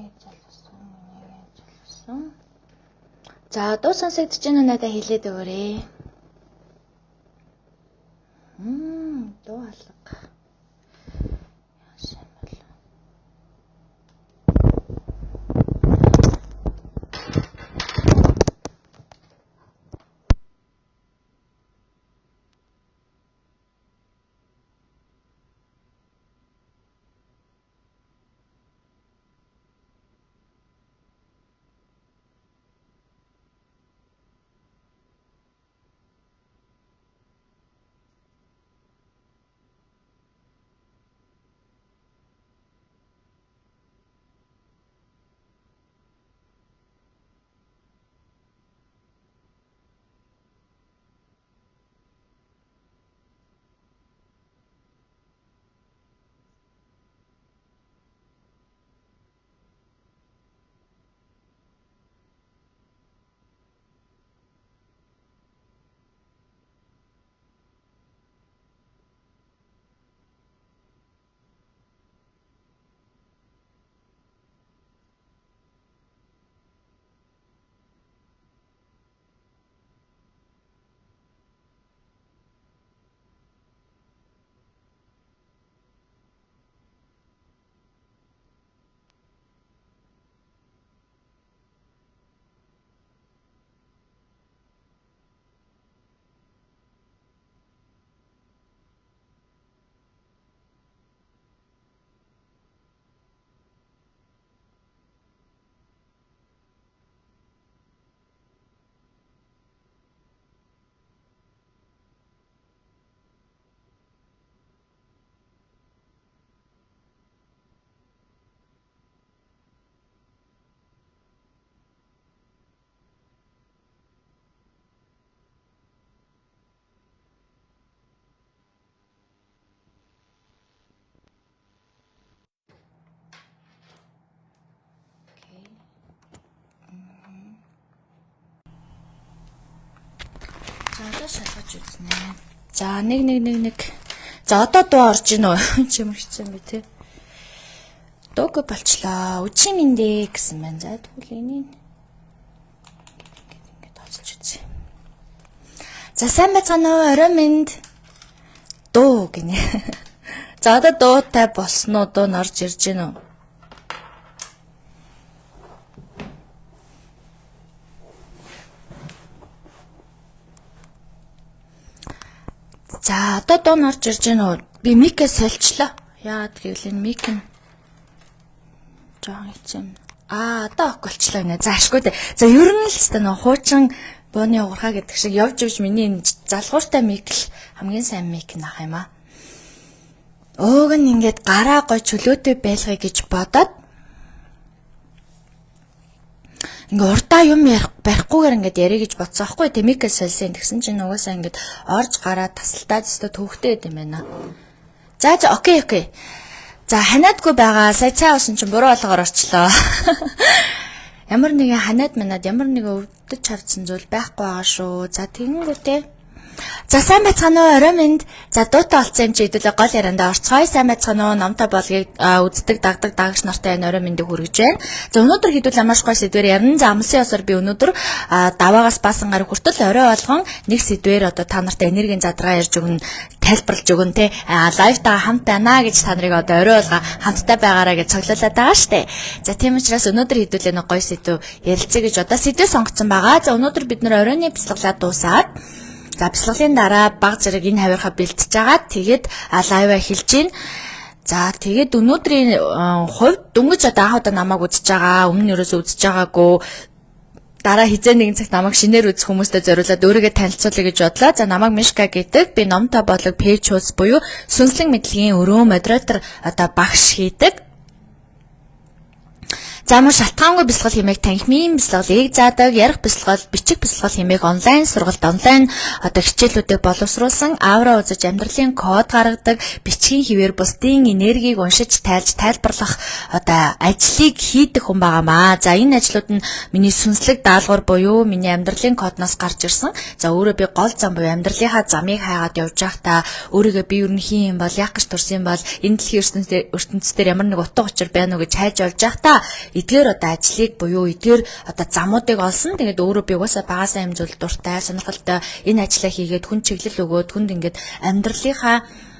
Энийг залгасан, энийг залгасан. За, дуу сонсогдож байна уу, надад хэлээд өгөөрэй. Дуу алга. Яасан юм бол? Окей. За, одоо шалгаж үзнэ. За, 1 1 1 1. За, одоо дуу орж ийн үү? Чи ямар хэцүү юм бэ те? Дуугүй болчлоо. Үчи минь дээ гэсэн байна. За, тэгвэл энийг ингээд тоцолж үзье. За, сайн байцгаана уу? Орой минь дуу гинэ. За, одоо дуутай болсон уу? Дуу нь орж ирж гин үү? За, одоо дуу нь орж ирж гин үү? Би mic ээ сольчлоо. Яагаад гэвэл энэ mic нь жоохон хэцүү юм. Аа, одоо ok болчлоо гинэ. За, ашгүй дээ. За, ер нь л хэвээ нөө хуучин бууны уурхаа гэдэг шиг явж явж миний энэ залгууртай mic л хамгийн сайн mic нах юм аа. Ууг нь ингээд гараа гой чөлөөтэй байлгая гэж бодоод ингээ урдаа юм ярих барихгүйгээр ингээд ярих гэж бодсон аахгүй тэ mic ээ сольсон тэгсэн чинь угаасаа ингээд орж гараа тасалтаад өстө төвхтэй байд юм байна. За за, okay, okay. За, ханиадгүй байгаа. Сая цай уусан чинь буруу болгоор орчлоо. Ямар нэгэн ханиад манад ямар нэгэн өвдөж чавцсан зүйл байхгүй байгаа шүү. За, тэгэнгүүтээ. За, сайн байцгаана уу, орой минь. За, дуутай олцсон юм чи хэдүүлээ гол яриандаа орцгоё. Сайн байцгаана уу, Номтой болгийг үздэг, дагдаг дагагч нартай энэ орой мэндийг хүргэж байна. За, өнөөдөр хэдүүлээ маш гоё сэдвээр ярина. За, амлсан ёсоор би өнөөдөр даваагаас баасан гараг хүртэл орой болгон нэг сэдвээр одоо та нартай энергийн задраа ярьж өгнө, тайлбарлаж өгнө те. Live таа хамт байна гэж та нарыг одоо орой болго хамттай байгаараа гэж цоглуулад байгаа штэ. За, тийм учраас өнөөдөр хэдүүлээ нэг гоё сэдв ярилцъя гэж одоо сэдв сонгоцсон байгаа. За, өнөөдөр бид нар оройн бясалгалаа дуусаад, за, бясалгалын дараа баг зэрэг энэ хавийнхаа бэлтэж байгаа. Тэгээд live аа эхэлж байна. За, тэгээд өнөөдрийн хувьд дөнгөж одоо анх удаа намайг үзэж байгаа, өмнө нь ерөөсөө үзэж байгаагүй дараа хизээ нэгэн цагт намайг шинээр үзэх хүмүүстэй зориулаад өөрийгөө танилцуулъя гэж бодлоо. За, намайг Мишка гэдэг. Би Номтой болог page host буюу сүнслэг мэдлэгийн өрөө модератор одоо багш хийдэг. За, мөн шалтгаангүй бясалгал хэмээх танхимын бясалгалыг заадаг, ярих бясалгал, бичих бясалгал хэмээх онлайн сургалт, онлайн одоо хичээлүүдийг боловсруулсан, аура үзэж амьдралын код гаргадаг, бичгийн хэвээр бусдын энергийг уншиж тайлж тайлбарлах одоо ажлыг хийдэг хүн байгаамаа. За, энэ ажлууд нь миний сүнслэг даалгавар буюу миний амьдралын кодноос гарч ирсэн. За, өөрөө би гол зам буюу амьдралынхаа замыг хайгаад явж байхдаа өөрийгөө би ер нь хин юм бол, яах гэж төрсөн юм бол, энэ дэлхийн ертөнцийн дээр ямар нэг утга учир байна уу гэж хайж явж байхдаа Эдгээр одоо ажлыг буюу эдгээр одоо замуудыг олсон. Тэгээд өөрөө би угаасаа багасаа юм зүйл дуртай, сонирхолтой, энэ ажлаа хийгээд хүн чиглэл өгөөд, хүнд ингээд амьдралынхаа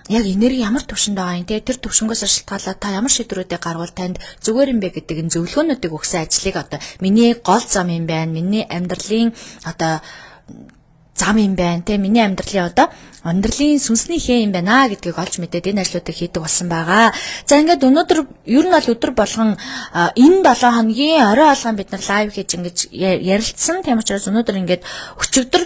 яг энерги ямар төвшөнд байгаа юм те, тэр төвшөнгөөс шалтгаалаад та ямар шийдвэрүүдийг гаргавал танд зүгээр юм бэ гэдэг энэ зөвлөгөөнүүдийг өгсөн ажлыг одоо миний гол зам юм байна. Миний амьдралын одоо зам юм байна те, миний амьдралын одоо амьдралын сүнсний хээ юм байна гэдгийг олж мэдээд энэ ажлуудыг хийдэг болсон байгаа. За, ингээд өнөөдөр ер нь бол өдөр болгон энэ 7 хоногийн орой болгон бид нар live хийж ингэж ярилцсан. Тийм учраас өнөөдөр ингээд өчигдөр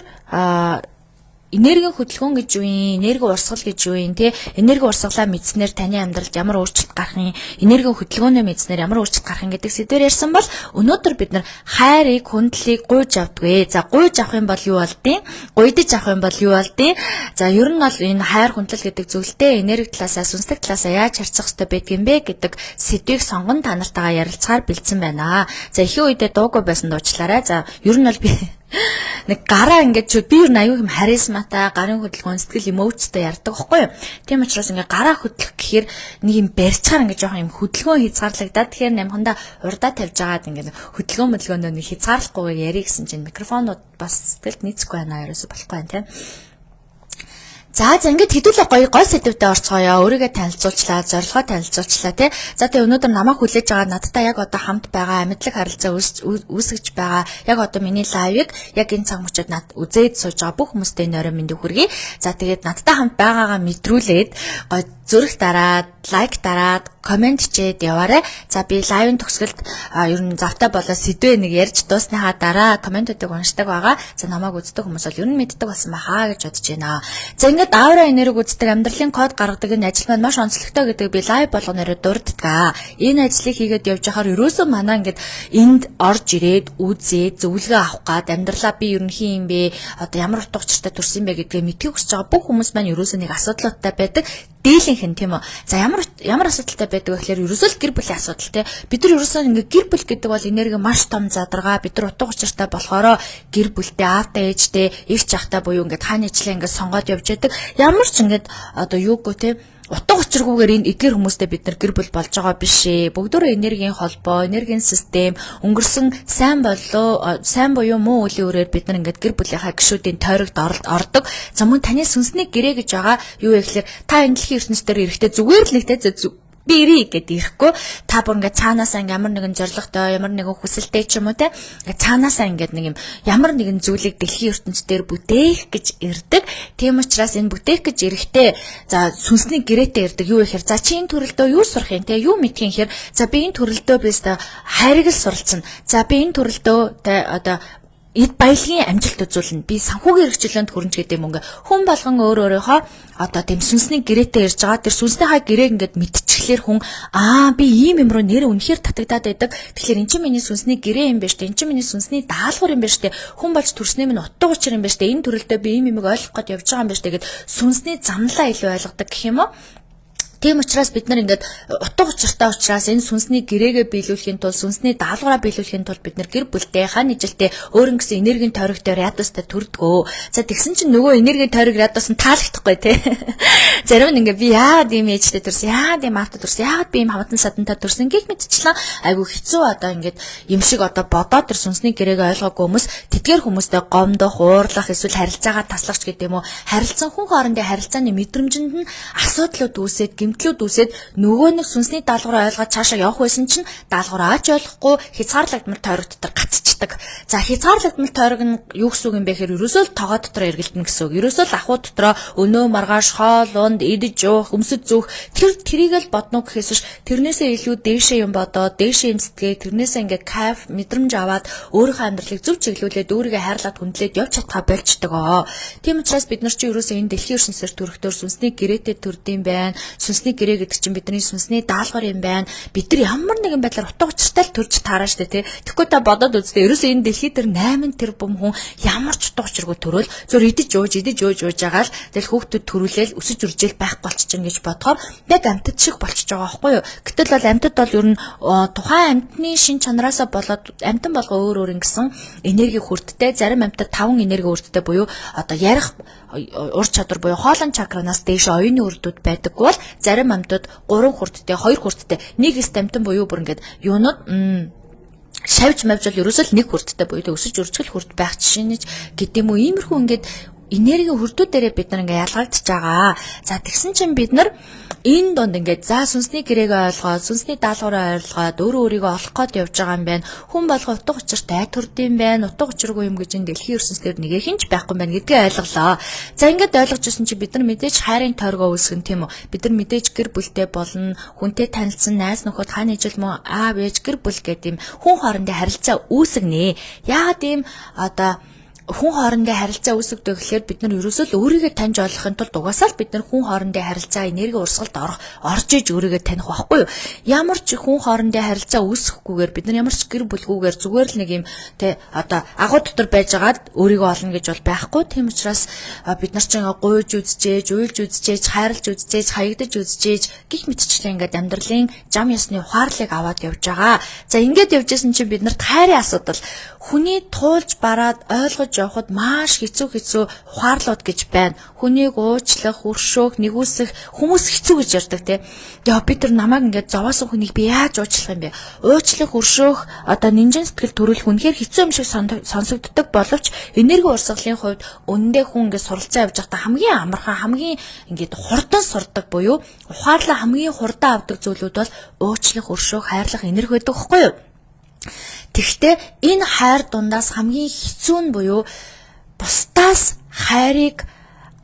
энергийн хөдөлгөөн гэж юу юм, энерги урсгал гэж юу юм, те, энерги урсгалаа мэдснээр таны амьдралд ямар өөрчлөлт гарах юм, энергийн хөдөлгөөнөө мэдснээр ямар өөрчлөлт гарах юм гэдэг сэдвээр ярьсан бол өнөөдөр бид нар хайрыг, хүндлэлийг гуйж авдгүй. За, гуйж авах юм бол юу болдیں۔ Гуйдаж авах юм бол юу болдیں۔ За, ер нь бол энэ хайр, хүндлэл гэдэг зүйлтэй энерги талаасаа, сүнслэг талаасаа яаж харьцах хэрэгтэй байдаг юм бэ гэдэг сэдвийг сонгон та нартайгаа ярилцахаар бэлдсэн байна. За, эхэн үедээ дуугүй байсан дуучлаарай. За, ер нь бол би нэг гараа ингээд чи би ер нь аюу юм харизматай, гарын хөдөлгөөн, сэтгэл эмоцтой ярьдаг байхгүй юу. Тийм учраас ингээд гараа хөдлөх гэхээр нэг юм барьцгаар ингээд жоохон юм хөдөлгөөн хязгаарлагдаад, тэгэхээр намхандаа урдаа тавьж агаад ингээд хөдөлгөөн мөдөлгөөндөө нэг хязгаарлахгүйгээр ярих гэсэн чинь микрофонууд бас сэтгэлд нийцэхгүй байна, ерөөсө болохгүй байна тийм. За, ингээд хэдүүлээ гоё гол сэдвтэ орцгоё. Өөрийгөө танилцуулчлаа, зорилгоо танилцуулчлаа тий. За, тэгээ өнөөдөр намайг хүлээж байгаа, надтай яг одоо хамт байгаа, амьдлаг харилцаа үүсгэж байгаа, яг одоо миний live ыг яг энэ цаг мөчид над үзээд сууж байгаа бүх хүмүүстээ энэ орой мэндийг хүргэе. За, тэгээд надтай хамт байгаагаа мэдрүүлээд гоё зүрх дараад, like дараад, comment хийгээд яваарай. За, би live ын төгсгөлд ер нь завтай болоо сэдвээ нэг ярьж дуусныхаа дараа comment уудыг уншдаг байгаа. За, намайг үздэг хүмүүс бол ер нь мэддэг болсон байхаа гэж бодож байна. За, ингээд аура энерги үздэг, амьдралын код гаргадаг энэ ажил маань маш онцлогтой гэдэг би live болгоноор дурддаг. Энэ ажлыг хийгээд явж байхаар ерөөсөө манай ингээд энд орж ирээд үзээд зөвлөгөө авах гад амьдралаа би ер нь хин юм бэ? Одоо ямар утга учиртай төрсөн бэ гэдгээ мэдхийг хүсэж байгаа бүх хүмүүс маань ерөөсөө нэг асуудлуудтай байдаг дийлэнх нь, тийм үү. За, ямар ямар асуудалтай байдаг вэ гэхээр ерөөсөө л гэр бүлийн асуудал те. Бид нар ерөөсөө ингээ гэр бүл гэдэг бол энерги маш том задаргаа. Бид нар утга учиртай болохоро гэр бүлтэй, аавтай, ээжтэй, эгч ахтай буюу ингээд хааны ижлээ ингээд сонгоод явж байдаг. Ямар ч ингээд одоо юугүй те, утга учиргүйгээр энэ эдгээр хүмүүстэй бид нар гэр бүл болж байгаа биш ээ. Бүгдөө энергийн холбоо, энергийн систем, өнгөрсөн сайн болоо, сайн буюу муу үеийн үрээр бид нар ингээд гэр бүлийнхаа гишүүдийн тойрогт ордог. За, мөн таны сүнсний гэрээ гэж байгаа юу вэ гэхээр та энэ дэлхийн ертөнцийн эрэхтэй зүгээр л нэгтэй би ирээ гэд ирэхгүй, та бүр ингээд цаанаасаа ингээд ямар нэгэн зорилготой, ямар нэгэн хүсэлтэй ч юм уу те, ингээд цаанаасаа ингээд нэг юм ямар нэгэн зүйлийг дэлхийн ертөнц дээр бүтээх гэж ирдэг. Тийм учраас энэ бүтээх гэж ирэхдээ, за, сүнсний гэрээтэй ирдэг. Юу гэхээр, за, чи энэ төрөлдөө юу сурах юм те, юу мэдх юм гэхээр, за, би энэ төрөлдөө би өстой хайрыг л суралцна. За, би энэ төрөлдөө те одоо эд баялагын амжилт үзүүлнэ. Би санхүүгийн хэрэгчлээнд хүрнэ гэдэг юм ингээ хүн болгон өөр өөрийнхөө одоо тийм сүнсний гэрээтэй ирж байгаа. Тэр сүнснийхаа гэрээг ингээд мэдчихлээр хүн аа, би ийм юм руу нэр үнэхээр татагдаад байдаг. Тэгэхээр эн чинь миний сүнсний гэрээ юм байна шүү дээ. Эн чинь миний сүнсний даалгавар юм байна шүү дээ. Хүн болж төрснөө минь утга учир юм байна шүү дээ. Энэ төрөлдөө би ийм юмыг ойлгох гээд явж байгаа юм байна шүү дээ гэд сүнсний замлаа илүү ойлгодог гэх юм уу? Тийм учраас бид нар ингээд утга учиртай учраас энэ сүнсний гэрээгээ биелүүлэхийн тулд, сүнсний даалгавраа биелүүлэхийн тулд бид нар гэр бүлтэй, хаан ижилтэй, өөр ингэсэн энергийн тойрогтой, радиустай төрдгөө. За, тэгсэн чинь нөгөө энергийн тойрог, радиус нь таалагдахгүй те. Зарим нь ингээд би яагаад ийм ээжтэй төрсөн, яагаад ийм аавтай төрсөн, яагаад би ийм хамтан садантай төрсөн гэх мэтчлэн айгу хэцүү одоо ингээд юм шиг одоо бодоод тэр сүнсний гэрээгээ ойлгоогүй хүмүүс тэдгээр хүмүүстэй гомдох, уурлах, эсвэл харилцаагаа таслах ч гэдэг юм уу. Харилцан хүн хоорондын харилцааны мэдрэмжинд нь асуудлууд үүсээд, гэмтлүүд үүсээд, нөгөө нэг сүнсний даалгавраа ойлгоод цаашаа явах байсан чинь даалгавраа ач ойлгохгүй хязгаарлагдмал тойрог дотор гацчихдаг. За, хязгаарлагдмал тойрог нь юу гэсэн үг юм бэ гэхээр ерөөсөө л тогоо дотор эргэлдэнэ гэсэн үг. Ерөөсөө л ахуй дотроо өнөө маргааш хоол унд, идэж уух, өмсөж зүүх тэр тэрийг л бодно гэхээс биш, тэрнээсээ илүү дээшээ юм бодоод, дээшээ юм сэтгээ, тэрнээсээ ингээд кайф мэдрэмж аваад өөрийнхөө амьдралыг зөв чиглүүлээд өөрийгөө хайрлаад хүндлээд явж чадхаа болчдөг. Тийм учраас бид нар чи ерөөсөө энэ дэлхийн ертөнцөөр төрөхтөр сүнсний гэрээтэй төрдөм байна. Сүнсний гэрээ гэдэг чинь бидний сүнсний даалгавар юм байна. Бид нар ямар нэгэн байдлаар утга учиртай л төрж таараа штэ тий. Тэгэхгүй та бодоод үзтээ, ерөөсөө энэ дэлхий дээр 8 тэрбум хүн ямар ч утга учиргүй төрөөл зөв идэж ууж, идэж ууж ууж байгаа л тэгэл хүүхдүүд төрүүлээл өсөж үржээл байхгүй болчих гэж бодохоор яг амьтад шиг болчихж байгаа байхгүй юу. Гэтэл бол амьтад бол ер нь тухайн амьтны шин чанараасаа болоод амьтан болго өөр өөр ингэсэн энерги хүрдтэй, зарим амьтад 5 энерги хүрдтэй буюу одоо ярих ур чадвар буюу хоолон чакранаас дээш оюуны үрдүүд байдаггүй бол зарим амьтад 3 хүрдтэй, 2 хүрдтэй, нэг эст амьтан буюу бүр ингээд юунууд Шавж мавж бол ерөөсөө л нэг хүрдтэй буюу өсөж үржигэл хүрд байх жишээнэж гэдэг юм уу, иймэрхүү ингээд энергийн хүрдүүдээрээ бид нар ингээ ялгагдчихж байгаа. За, тэгсэн чинь бид нар энэ донд ингээд за сүнсний гэрээгээ ойлгоод, сүнсний даалгавраа ойлгоод, өөрөө өөрийгөө олох гээд явж байгаа юм байна. Хүн болго утга учиртай төрд юм байна. Утга учиргүй юм гэж энэ дэлхийн ертөнцийн дээр нэг хинч байхгүй юм байна гэдгээ ойлголоо. За, ингээд ойлгож ирсэн чинь бид нар мэдээж хайрын тойргоо үүсгэн, тийм үү? Бид нар мэдээж гэр бүлтэй болно, хүнтэй танилцсан, найз нөхөд, хааны ижил мөн аав ээж, гэр бүл гэдэг юм хүн хоорондын харилцаа үүсгэнэ. Яагаад ийм одоо хүн хоорондын харилцаа үүсгдэг гэхээр бид нар ерөөсөө л өөрийгөө таньж ойлгохын тулд угаасаа л бид нар хүн хоорондын харилцаа, энерги урсгалд орж иж өөрийгөө таних байхгүй юу? Ямар ч хүн хоорондын харилцаа үүсэхгүйгээр, бид нар ямар ч гэр бүлгүйгээр зүгээр л нэг юм тэ одоо агуу дотор байжгаад өөрийгөө олно гэж бол байхгүй. Тийм учраас бид нар ч ингээ гуйж үзчихээж, уйлж үзчихээж, хайрлж үзчихээж, хаягдаж үзчихээж гих мэтчлэн ингээд амьдралын зам ёсны ухаарлыг аваад явж байгаа. За, ингээд явж исэн чинь бид нарт хайрын асуудал, хүний туулж бараад ойлгож явхад маш хэцүү хэцүү ухаарлууд гэж байна. Хүнийг уучлах, өршөөх, нигүүлсэх хүмүүс хэцүү гэж ярьдаг те. Яа, би тэр намайг ингээд зовоосон хүнийг би яаж уучлах юм бэ? Уучлах, өршөөх, одоо нинжин сэтгэл төрүүлэх үнэхээр хэцүү юм шиг сонсогддог боловч энерги урсгалын хувьд үнэндээ хүн ингээд суралцаа явж байхдаа хамгийн амархан, хамгийн ингээд хурдан сурдаг буюу ухаарлаа хамгийн хурдан авдаг зүйлүүд бол уучлах, өршөөх, хайрлах энерги байдаг байхгүй юу? Тэгэхдээ энэ хайр дундаас хамгийн хэцүү нь буюу бусдаас хайрыг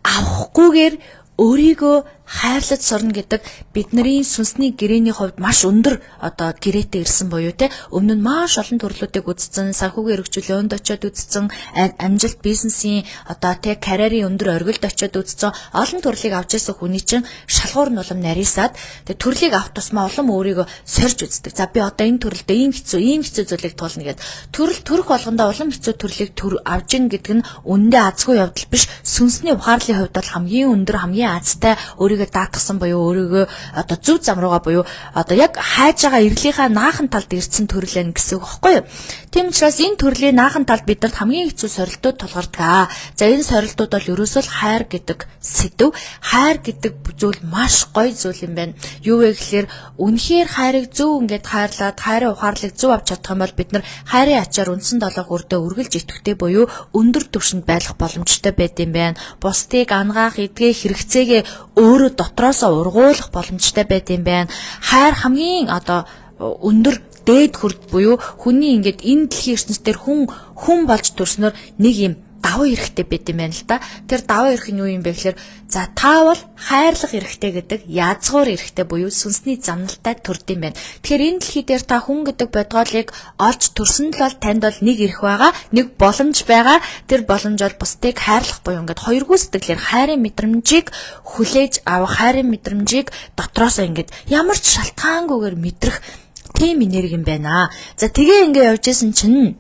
авахгүйгээр өөрийгөө хайрлаж сурна гэдэг бидний сүнсний гэрээний хувьд маш өндөр одоо гэрээтэй ирсэн буюу те өмнө нь маш олон төрлүүдийг үзсэн, санхүүгийн хэрэгжүүлээ өнд очиод үзсэн, амжилт бизнесийн одоо те карьерийн өндөр оргилд очиод үзсэн, олон төрлийг авч ирсэн хүний чинь шалгуур нь улам нарийсаад тэг төрлийг авах тусмаа улам өөрийгөө сорж үздэг. За, би одоо энэ төрөлдөө ийм хэцүү, ийм хэцүү зүйлийг туулна гэд төрөл төрөх болгондоо улам хэцүү төрлийг төр авж ин гэдэг нь үнэндээ азгүй явдал биш. Сүнсний ухаарлын хувьд бол хамгийн өндөр, хамгийн азтай өөрийгөө даатгсан буюу өөрийгөө одоо зөв зам руугаа буюу одоо яг хайж байгаа ирлийнхаа наахан талд ирсэн төрөл энэ гэсэн үг байхгүй юу? Тийм учраас энэ төрлийн наахан талд бидэнд хамгийн хэцүү сорилтууд тулгардаг. За, энэ сорилтууд бол ерөөсөө л хайр гэдэг сэдэв. Хайр гэдэг зүйл маш гоё зүйл юм байна. Юу вэ гэхээр үнэхээр хайрыг зөв ингээд хайрлаад, хайрын ухаарлыг зөв авч чадах юм бол бид нар хайрын ачаар үндсэн долоо хүрдээ үргэлж идэвхтэй буюу өндөр түвшинд байх боломжтой байд юм байна. Бусдыг ангаах, эдгэх хэрэгцээгээ өөрөө дотроосоо ургуулах боломжтой байд юм байна. Хайр хамгийн одоо өндөр дээд хүрд буюу хүний ингээд энэ дэлхийн ертөнцийн хүн хүн болж төрснөөр нэг юм давуу эрхтэй байд юм байна л да. Тэр давуу эрх нь юу юм бэ гэхээр за та бол хайрлах эрхтэй гэдэг язгуур эрхтэй буюу сүнсний замналтай төрд юм байна. Тэгэхээр энэ дэлхий дээр та хүн гэдэг бодгоолыг олж төрсөн л бол танд бол нэг эрх байгаа, нэг боломж байгаа. Тэр боломж бол бусдыг хайрлах буюу ингээд хоёргүй сэтгэлээр хайрын мэдрэмжийг хүлээж авах, хайрын мэдрэмжийг дотроосоо ингээд ямар ч шалтгаангүйгээр мэдрэх тийм энерги юм байна. За, тэгээ ингээ явж исэн чинь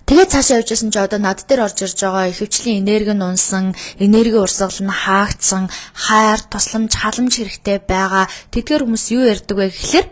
тэгээд цаашаа явж исэн чи одоо над дээр орж ирж байгаа ихэвчлэн энерги нь унсан, энерги урсгал нь хаагдсан, хайр, тусламж, халамж хэрэгтэй байгаа. Тэдгээр хүмүүс юу ярьдаг вэ гэхлээр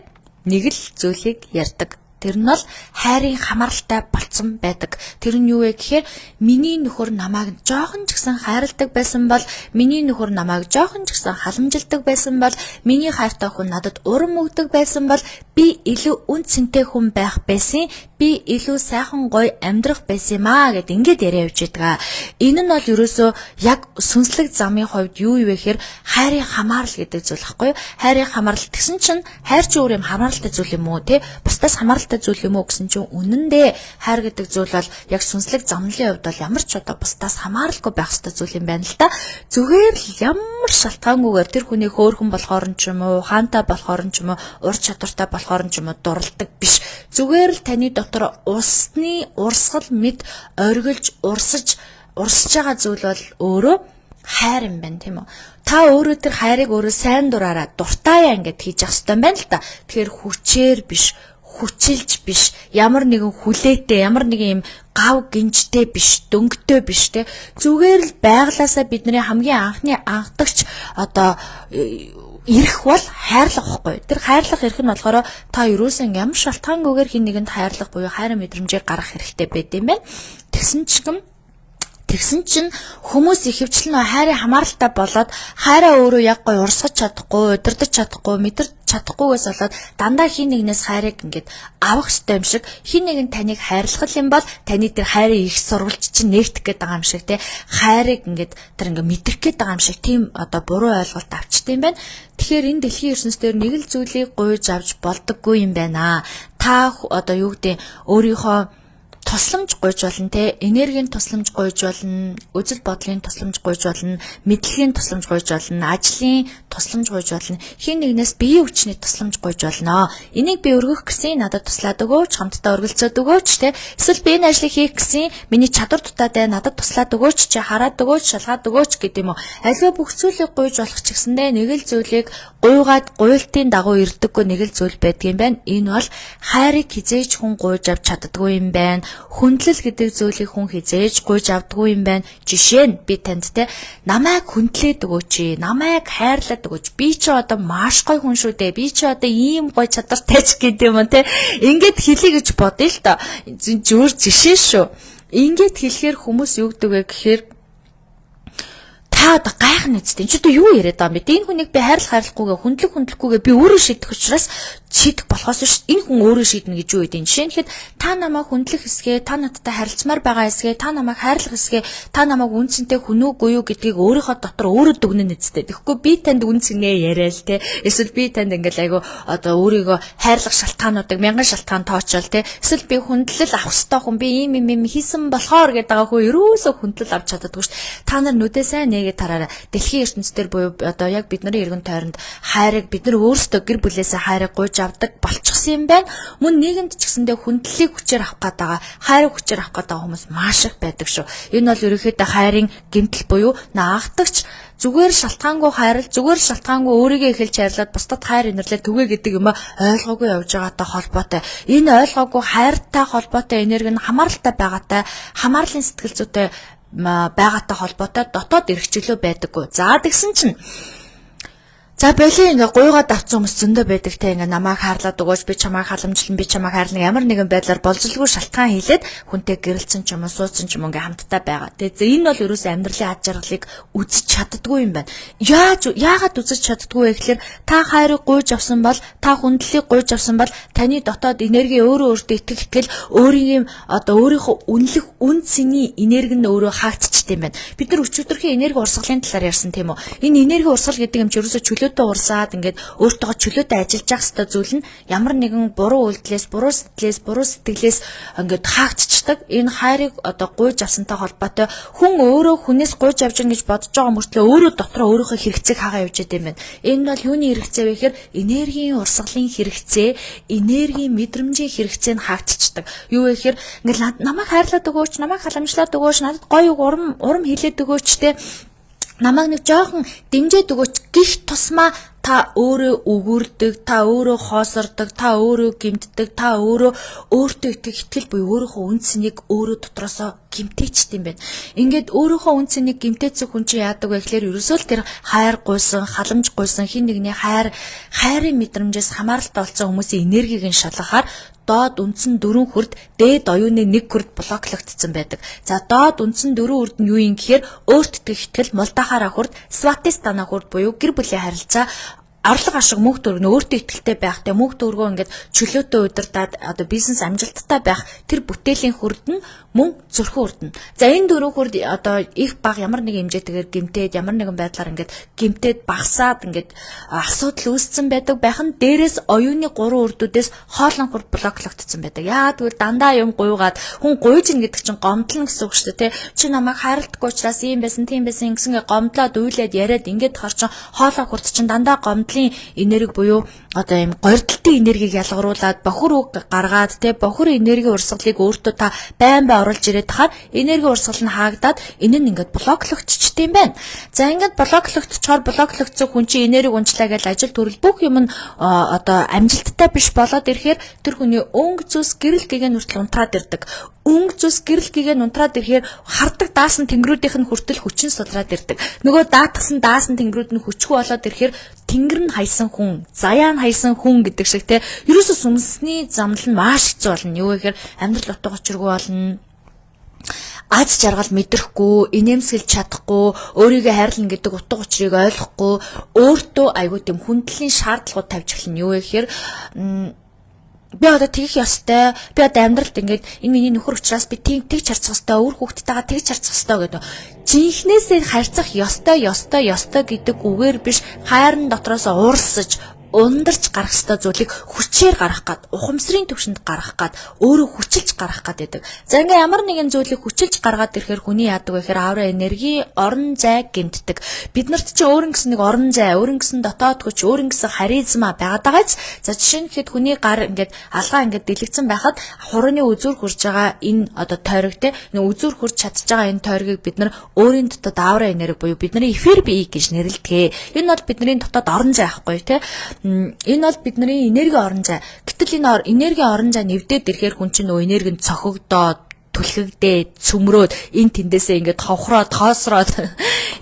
нэг л зүйлийг ярьдаг. Тэр нь бол хайрын хамааралтай болцсон байдаг. Тэр нь юу вэ гэхээр миний нөхөр намайг жоохон ч гэсэн хайрладаг байсан бол, миний нөхөр намайг жоохон ч гэсэн халамжилдаг байсан бол, миний хайртай хүн надад урам өгдөг байсан бол би илүү үн цэнтэй хүн байх байсан, би илүү сайхан гоё амьдрах байсан юм аа гэд ингээд яриа явж байдаг. Энэ нь бол ерөөсөө яг сүнслэг замын хувьд юу вэ гэхээр хайрын хамаарал гэдэг зүйл байхгүй юу? Хайрын хамаарал тэгсэн чинь хайр чи өөр юм хамааралтай зүйл юм уу те? Бусдаас хамааралтай зүйл юм уу гэсэн чинь үнэн дээр хайр гэдэг зүйл бол яг сүнслэг замналын хувьд бол ямар ч одоо бусдаас хамааралгүй байх ёстой зүйл юм байна л да. Зүгээр л ямар шалтгаангүйгээр тэр хүний хөөрхөн болохоор нь ч юм уу, ухаантай болохоор нь ч юм уу, ур чадвартай болохоор нь ч юм уу дурладаг биш. Зүгээр л таны дотор усны урсгал мэд оргилж урсаж урсж байгаа зүйл бол өөрөө хайр юм байна, тийм үү? Та өөрөө тэр хайрыг өөрөө сайн дураараа дуртайяа ингээд хийж явах хэрэгтэй байна л та. Тэгэхээр хүчээр биш, хүчилж биш, ямар нэгэн хүлээтэй, ямар нэгэн юм гав гинжтэй биш, дөнгөтэй биш те. Зүгээр л байглаасаа бидний хамгийн анхны анхдагч одоо эрх бол хайрлах байхгүй. Тэр хайрлах эрх нь болохоор та ерөөсөн ямар шалтгаангүйгээр хэн нэгэнд хайрлах буюу хайрын мэдрэмжийг гаргах хэрэгтэй байд юм байна. Тэгсэн чигм Тэгсэн чинь хүмүүс ихэвчлэн хайрын хамааралтай болоод хайраа өөрөө яг гоё урсгаж чадахгүй, удирдах чадахгүй, мэдэрч чадахгүйгээс болоод дандаа хин нэгнээс хайрыг ингээд авах ёстой юм шиг, хин нэгэн таныг хайрлах юм бол таны тэр хайрын их сурвалж чинь нээгдэх гээд байгаа юм шиг те, хайрыг ингээд тэр ингээд мэдрэх гээд байгаа юм шиг тийм одоо буруу ойлголт авчт юм байна. Тэгэхээр энэ дэлхийн ертөнцийн нэг л зүйлийг гуйж авч болдоггүй юм байна. Та одоо юу гэдэг өөрийнхөө тусламж гуйж болно те, энергийн тусламж гуйж болно, үзэл бодлын тусламж гуйж болно, мэдлэгийн тусламж гуйж болно, ажлын тусламж гуйж болно, хин нэгнээс биеийн хүчний тусламж гуйж болно. Энийг би өргөх гэсэн, надад туслаад өгөөч, хамтдаа өргөлцөөд өгөөч те. Эсвэл би энэ ажлыг хийх гэсэн, миний чадвар дутаатай, надад туслаад өгөөч, чи хараад өгөөч, шалгаад өгөөч гэдэг юм уу. Аливаа бүх зүйлийг гуйж болох ч гэсэндээ нэг л зүйлийг гуйгаад гуйлтын дагуу ирдэггүй нэг л зүйл байдгийн байна. Энэ бол хайрыг хизээж хүн гуйж авч чаддаггүй юм байна. Хүндлэл гэдэг зүйлийг хүн хизээж гуйж авдаггүй юм байна. Жишээ нь би танд те намайг хүндлээд өгөөч, намайг хайрлаад өгөөч. Би чи одоо маш гоё хүн шүү дээ. Би чи одоо ийм гоё чадвартай ч гэдэг юм те. Ингээд хэлье гэж бодъё л доо. Зүгээр жишээ шүү. Ингээд хэлэхээр хүмүүс юу гэдэг вэ гэхээр та одоо гайхна үсттэй. Чи одоо юу яриад байгаа юм бэ? Энэ хүнийг би хайрлах хайрлахгүйгээ, хүндлэх хүндлэхгүйгээ би өөрөө шийдэх учраас шийдэх болохоос биш энэ хүн өөрөө шийднэ гэж юу гэдэг. Жишээ нь хэд та намайг хүндлэх хэсгээ, та надтай харилцмаар байгаа хэсгээ, та намайг хайрлах хэсгээ, та намайг үн цэнтэй хүн үгүй юу гэдгийг өөрийнхөө дотор өөрөө дүгнэн үсттэй. Тэгэхгүй би танд үн цэнээ яриа л те. Эсвэл би танд ингээл айгу одоо өөрийгөө хайрлах шалтгаануудыг мянган шалтгаан тоочоол те. Эсвэл би хүндлэл авах ёстой хүн, би ийм ийм ийм хийсэн болохоор гэдэг байгаа хөө ерөөсөө хүндлэл авч чаддаггүй шүү. Та нар нүдээ сайн нээгээд тараарай. Дэлхийн ертөнцийн буюу одоо яг бидний эргэн тойронд хайрыг бид нар өөрсдөө гэр бүлээсээ хайрыг гуйж авдаг болчихсон юм байна. Мөн нийгэмд ч гэсэндээ хүндлэлийг хүчээр авах гээд байгаа, хайрыг хүчээр авах гээд байгаа хүмүүс маш их байдаг шүү. Энэ бол ерөнхийдөө хайрын гэмтэл буюу наагдагч зүгээр шалтгаангүй хайрал, зүгээр шалтгаангүй өөрийгөө эхэлж хайрлаад бусдад хайр инэрлээ түгээ гэдэг юм ойлгоогүй явж байгаатай холбоотой. Энэ ойлгоогүй хайртай холбоотой энерги нь хамааралтай байгаатай, хамаарлын сэтгэл зүйтэй байгаатай холбоотой дотоод эрхчлөө байдаггүй. За тэгсэн чинь за боли ингээ гуйгаад авсан хүмүүс зөндөө байдаг те, ингээ намайг хаарлаад өгөөч, би чамайг халамжлан, би чамайг хайрлана, ямар нэгэн байдлаар болзолгүй шалтгаан хийлээд хүнтэй гэрэлцэн ч юм уу суудсан ч юм уу ингээ хамтдаа байгаа. Тэгээ энэ бол ерөөсөө амьдралын ад жаргалыг үзэж чаддгүй юм байна. Яагаад үзэж чаддгүй вэ гэхээр та хайрыг гуйж авсан бол, та хүндлэлийг гуйж авсан бол таны дотоод энерги өөрөө өөртөө итгэх итгэл өөрийн одоо өөрийнхөө үнэлэх үн цэний энерги нь өөрөө хаагдчихдаг юм байна. Бид нар өчигдрхийн энерги урсгалын талаар ярьсан тийм үү? Энэ энерги урсгал гэдэг юм чи ерөөсөө чөлөөтэй урсаад ингээд өөртөөгөө чөлөөтэй ажиллаж явах хэрэгтэй зүйл нь ямар нэгэн буруу үйлдэлээс, буруу сэтгэлээс, буруу сэтгэлээс ингээд хаагдчихдаг. Энэ хайрыг одоо гуйж авсантай холбоотой хүн өөрөө хүнээс гуйж авч гин гэж бодож байгаа мөртлөө өөрөө дотроо өөрийнхөө хэрэгцээг хагаа явж идэм байна. Энэ бол юуны хэрэгцээ вэ гэхээр энергийн урсгалын хэрэгцээ, энергийн мэдрэмжийн хэрэгцээ нь хаагдчихдаг. Юу вэ гэхээр ингээд намайг хайрлаад өгөөч, намайг халамжлаад өгөөч, надад гоё урам хэлээд өгөөч те, намайг нэг жоохон дэмжиж өгөөч гих тусмаа та өөрөө өгөрдөг, та өөрөө хоосордог, та өөрөө гэмтдэг, та өөрөө өөртөө итгэх итгэл буюу өөрийнхөө үн цэнийг өөрөө дотроосоо гэмтээчт юм байна. Ингээд өөрийнхөө үн цэнийг гэмтээцэх хүн чинь яадаг вэ гэхээр ерөөсөө л тэр хайр гуйсан, халамж гуйсан, хин нэгний хайрын мэдрэмжээс хамааралтай болсон хүмүүсийн энергийг нь шалгахаар доод үндсэн дөрвөн хүрд, дээд оюуны нэг хүрд блоклогдсон байдаг. За доод үндсэн дөрвөн хүрд нь юу юм гэхээр өөрт итгэх итгэл, мултахара хүрд, сватистана хүрд буюу гэр бүлийн харилцаа, орлого ашиг мөнгө төгрөг нь өөртөө ихтэй байх те, мөнгө төгрөгөө ингээд чөлөөтэй удирдаад одоо бизнес амжилттай байх тэр бүтээлийн хүрд нь мөн зүрхэн хүрд нь. За энэ дөрвөн хүрд одоо их баг ямар нэг хэмжээтэйгээр гэмтээд ямар нэгэн байдлаар ингээд гэмтээд багасаад ингээд асуудал үүссэн байдаг байх нь дээрээс оюуны гурван үрдүүдээс хоолон хүрд блоклогдсон байдаг. Яагаад гэвэл дандаа юм гуйгаад хүн гуйж ин гэдэг чинь гомдлно гэсэн үг шүү дээ те. Чи намайг хайрладаггүй учраас ийм байсан, тийм байсан гэсэн ингээ гомдлоод уйлаад яриад ингээд хор чин хоолой хүрд чинь дандаа гомдлын энерги буюу одоо ийм горьдлтын энергийг ялгаруулад бохир үг гаргаад те, бохир энерги урсгалыг өөртөө та байн байн оруулж ирээд тахаар энерги урсгал нь хаагдаад энэ нь ингээд блоклогдчихд юм байна. За ингээд блоклогдчихоор блоклогдсон хүн чинь энерги унчлаа гэж ажил төрөл бүх юм нь одоо амжилттай биш болоод ирэхээр тэр хүний өнгө зүс гэрэл гэгэн хүртэл унтраад ирдэг. Өнгө зүс гэрэл гэгэн унтраад ирэхээр хардаг даасан тэнгэрүүдийнх нь хүртэл хүчин сулраад ирдэг. Нөгөө даатгсан даасан тэнгэрүүд нь хүчгүй болоод ирэхээр тэнгэр нь хайсан хүн, заяа нь хайсан хүн гэдэг шиг те. Ерөөсө сүнсний замнал нь маш хэцүү болно. Юу гэхээр амьдрал утга учиргүй болно. Аз жаргал мэдрэхгүй, инээмсэглэж чадахгүй, өөрийгөө хайрлана гэдэг утга учирыг ойлгохгүй, өөртөө айгүй тийм хүндлийн шаардлагууд тавьж эхэлнэ. Юу вэ гэхээр би одоо тэгэх ёстой. Би одоо амьдралд ингээд энэ миний нөхөр учраас би тийм тэгж харьцах ёстой, өөр хүүхдтэйгээ тэгж харьцах ёстой гэдэг. Жинхнээсээ харьцах ёстой, ёстой, ёстой гэдэг үгээр биш, хайрын дотроос уурсаж, ундарч гарах ёстой зүйлийг хүчээр гаргах гад, ухамсарын төвшөнд гаргах гад, өөрөө хүчилж гаргах гад гэдэг. За, ингээ ямар нэгэн зүйлийг хүчилж гаргаад ирэхээр хүний яадаг вэ гэхээр аура энерги, орон зай гэмтдэг. Бид нарт чи өөрөн гэсэн нэг орон зай, өөрөн гэсэн дотоод хүч, өөрөн гэсэн харизма байгаад байгааз. За, жишээ нь гэхэд хүний гар ингээд алгаа ингээд дэлгэцэн байхад хурууны үзүүр хурж байгаа энэ одоо тойрог, те, нэг үзүүр хурж чадж байгаа энэ тойргийг бид нар өөрийн дотоод аура энерги буюу бидний эфир бие гэж нэрлэдэг. Энэ бол бидний дотоод орон зай байхгүй, те. Энэ бол бидний энерги орон зай. Гэтэл энэ энерги орон зай нэвдээд ирэхээр хүн чинь нөө энерги нь цохигдоод, түлхэгдээд, цөмрөөд, энэ тэндээсээ ингээд ховхроод, хоосроод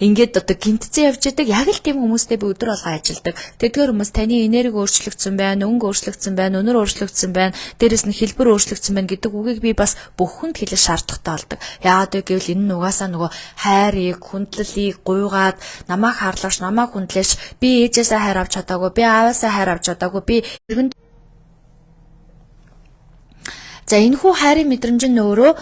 ингээд одоо гэмтцэн явж идэг. Яг л тийм хүмүүстэй би өдөр болгон ажилладаг. Тэдгээр хүмүүс таны энерги өөрчлөгдсөн байна, өнгө өөрчлөгдсөн байна, үнэр өөрчлөгдсөн байна, дээрэс нь хэлбэр өөрчлөгдсөн байна гэдэг үгийг би бас бүх хүнд хэлэх шаардлагатай болдог. Яагаад вэ гэвэл энэ нь угаасаа нөгөө хайрыг, хүндлэлийг гуйгаад намайг хаарлаач, намайг хүндлээч, би ээжээсээ хайр авч чадаагүй, би ааваасаа хайр авч чадаагүй, би эргэн. За, энэ хүү хайрын мэдрэмж нь өөрөө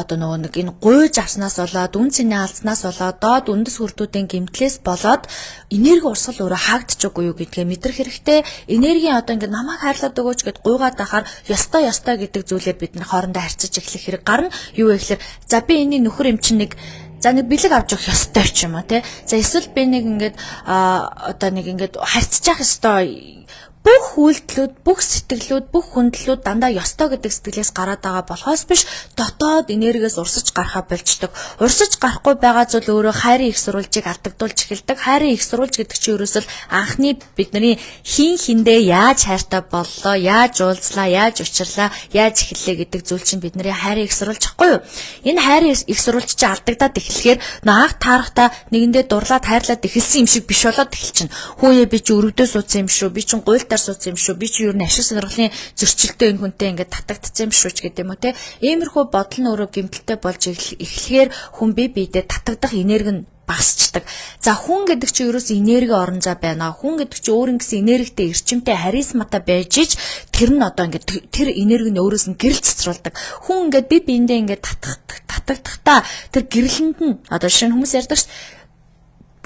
одоо нөгөө нэг энэ гуйж авснаас болоод, үн цэнэ алдснаас болоод, доод үндэс хүрдүүдийн гэмтлээс болоод энерги урсгал өөрөө хаагдчихгүй юу гэдгээ мэдрэх хэрэгтэй. Энергийн одоо ингээд намайг хайрлаад өгөөч гэд гуйгаад байхаар ёстой, ёстой гэдэг зүйлээр бид нар хоорондоо харьцаж эхлэх хэрэг гарна. Юу вэ гэхээр за, би энэний нөхөр юм чинь нэг, за, нэг бэлэг авч өгөх ёстой ч юм уу, те. За, эсвэл би нэг ингээд одоо нэг ингээд харьцаж явах ёстой. Бүх үйлдэлүүд, бүх сэтгэлүүд, бүх хүндлэлүүд дандаа ёстой гэдэг сэтгэлээс гараад байгаа болохоос биш, дотоод энергиэс урсаж гарахаа больждог. Урсаж гарахгүй байгаа зүйл өөрөө хайрын их сурвалжийг алдагдуулж эхэлдэг. Хайрын их сурвалж гэдэг чинь ерөөсөл анхны бидний хин хиндээ яаж хайртай боллоо, яаж уулзлаа, яаж учирлаа, яаж эхэллээ гэдэг зүйл чинь бидний хайрын их сурвалж ахгүй юу? Энэ хайрын их сурвалж чинь алдагдаад эхлэхээр анх таарахта нэгэндээ дурлаад хайрлаад эхэлсэн юм шиг биш болоод эхэлчихнэ. Хүүе, би чи өрөвдөө суудсан юм шүү. Би чинь гуйлтаар суудсан юм шүү. Би чи ер нь ашиг сонирхлын зөрчилтэй энэ хүнтэй ингээд татагдсан юм шүү ч гэдэг юм уу, те. Иймэрхүү бодол нь өөрөө гэмтэлтэй болж эхлэхээр хүн бие биедээ татагдах энерги нь багасчдаг. За, хүн гэдэг чинь ерөөс энерги орон зай байна. Хүн гэдэг чинь өөр ингэсэн энергитэй, эрчимтэй, харизматай байж ич тэр нь одоо ингээд тэр энерги нь өөрөөс нь гэрэл цэцруулдаг. Хүн ингээд бие биендээ ингээд татах татагдахдаа тэр гэрлэнд нь одоо шинэ хүмүүс ярьдаг шүү дээ,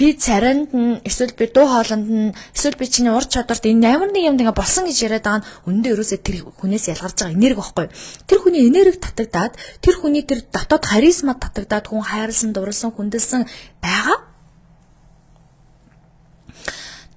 би царайнд нь, эсвэл би дуу хоолойнд нь, эсвэл би чиний ур чадварт энэ ямар нэг юм ингээ болсон гэж яриад байгаа нь үнэндээ ерөөсөө тэр хүнээс ялгарч байгаа энерги байхгүй. Тэр хүний энерги татагдаад, тэр хүний тэр дотоод харизма татагдаад хүн хайрлсан, дурлсан, хүндэлсэн байгаа.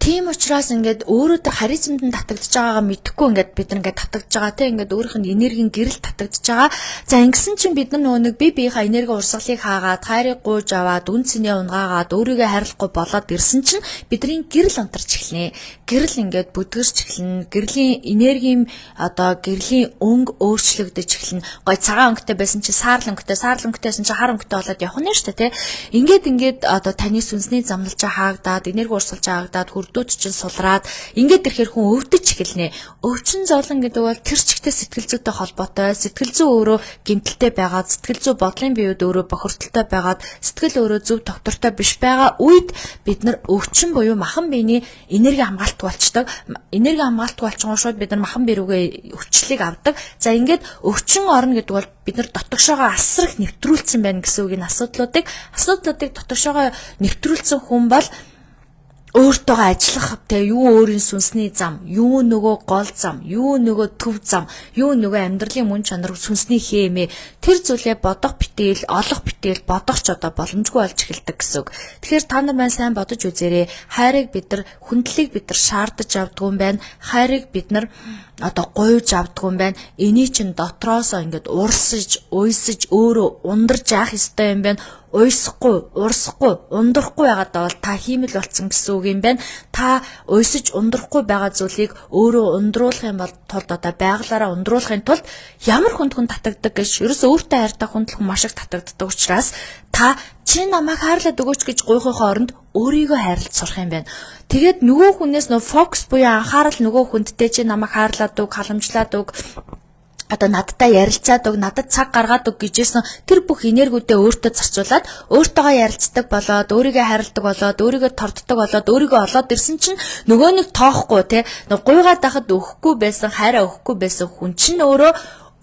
Тийм учраас ингээд өөрөө тэр харизманд нь татагдж байгаагаа мэдэхгүй ингээд бид нар ингээд татагдж байгаа, тийм, ингээд өөрийнх нь энергийн гэрэл татагдж байгаа. За, ингэсэн чинь бид нар нөгөө нэг бие биеийнхаа энерги урсгалыг хаагаад, хайрыг гуйж аваад, үн цэнээ унгаагаад, өөрийгөө хайрлахгүй болоод ирсэн чинь бидний гэрэл унтарч эхэлнэ. Гэрэл ингээд бүдгэрч эхэлнэ. Гэрлийн энергийн одоо гэрлийн өнгө өөрчлөгдөж эхэлнэ. Гой цагаан өнгөтэй байсан чинь саарл өнгөтэй, саарл өнгөтэй байсан чинь хар өнгөтэй болоод явах нь шүү дээ, тий. Ингээд ингээд одоо таны сүнсний замналж хаагдаад, энерги урсгалж хаагдаад, хүрдүүд чинь сулраад ингээд ирэхээр хүн өвдөж эхэлнэ. Өвчин зовлон гэдэг бол тэр чигтээ сэтгэл зүйтэй холбоотой. Сэтгэл зүй өөрөө гэмтэлтэй байгаад, сэтгэл зүй бодлын биеуд өөрөө бохирдолтой байгаад, сэтгэл өөрөө зөв тогтвортой биш байгаа үед бид нар өвчин буюу махан биений энерги хамгаалтгүй болчдөг. Энерги хамгаалтгүй болчихгоо шууд бид нар махан бие рүүгээ өвчлөлийг авдаг. За, ингээд өвчин орно гэдэг бол бид нар дотогшоогоо асар их нэвтрүүлсэн байна гэсэн үг. Энэ асуудлуудыг дотогшоогоо нэвтрүүлсэн хүн бол өөртөөгөө ажиллах, те, юу өөрийн сүнсний зам, юу нөгөө гол зам, юу нөгөө төв зам, юу нөгөө амьдралын мөн чанар, сүнсний хэмээ, тэр зүйлээ бодох битэл, олох битэл, бодох ч одоо боломжгүй болж эхэлдэг гэсэн үг. Тэгэхээр та нар маань сайн бодож үзээрэй. Хайрыг бид нар, хүндлэлийг бид нар шаардаж авдгүй юм байна. Хайрыг бид нар одоо гуйж авдгүй юм байна. Эний чинь дотроосоо ингээд урсаж, уйсаж, өөрөө ундарч яах ёстой юм байна. Уйсахгүй, урсахгүй, ундрахгүй байгаад бол та хиймэл болсон гэсэн үг юм байна. Та уйсаж ундрахгүй байгаа зүйлийг өөрөө ундруулах юм бол тулд, одоо байгалаараа ундруулахын тулд ямар хүнд хүн татагддаг гэж, ерөөсөө өөртөө хайртай хүнд л хүн маш их татагддаг учраас та чи намайг хайрлаад өгөөч гэж гуйхахын оронд өөрийгөө хайрлаж сурах юм байна. Тэгээд нөгөө хүнээс нөгөө фокус буюу анхаарал нөгөө хүндтэй чи намайг хайрлаад өг, халамжлаад өг, одоо надтай ярилцаад өг, надад цаг гаргаад өг гэжсэн тэр бүх энергиудээ өөртөө зарцуулаад, өөртөөгөө ярилцдаг болоод, өөрийгөө хайрладаг болоод, өөрийгөө торддог болоод, өөрийгөө олоод ирсэн чинь нөгөө нэг тоохгүй те, гуйгаад байхад өгөхгүй байсан, хайраа өгөхгүй байсан хүн чинь өөрөө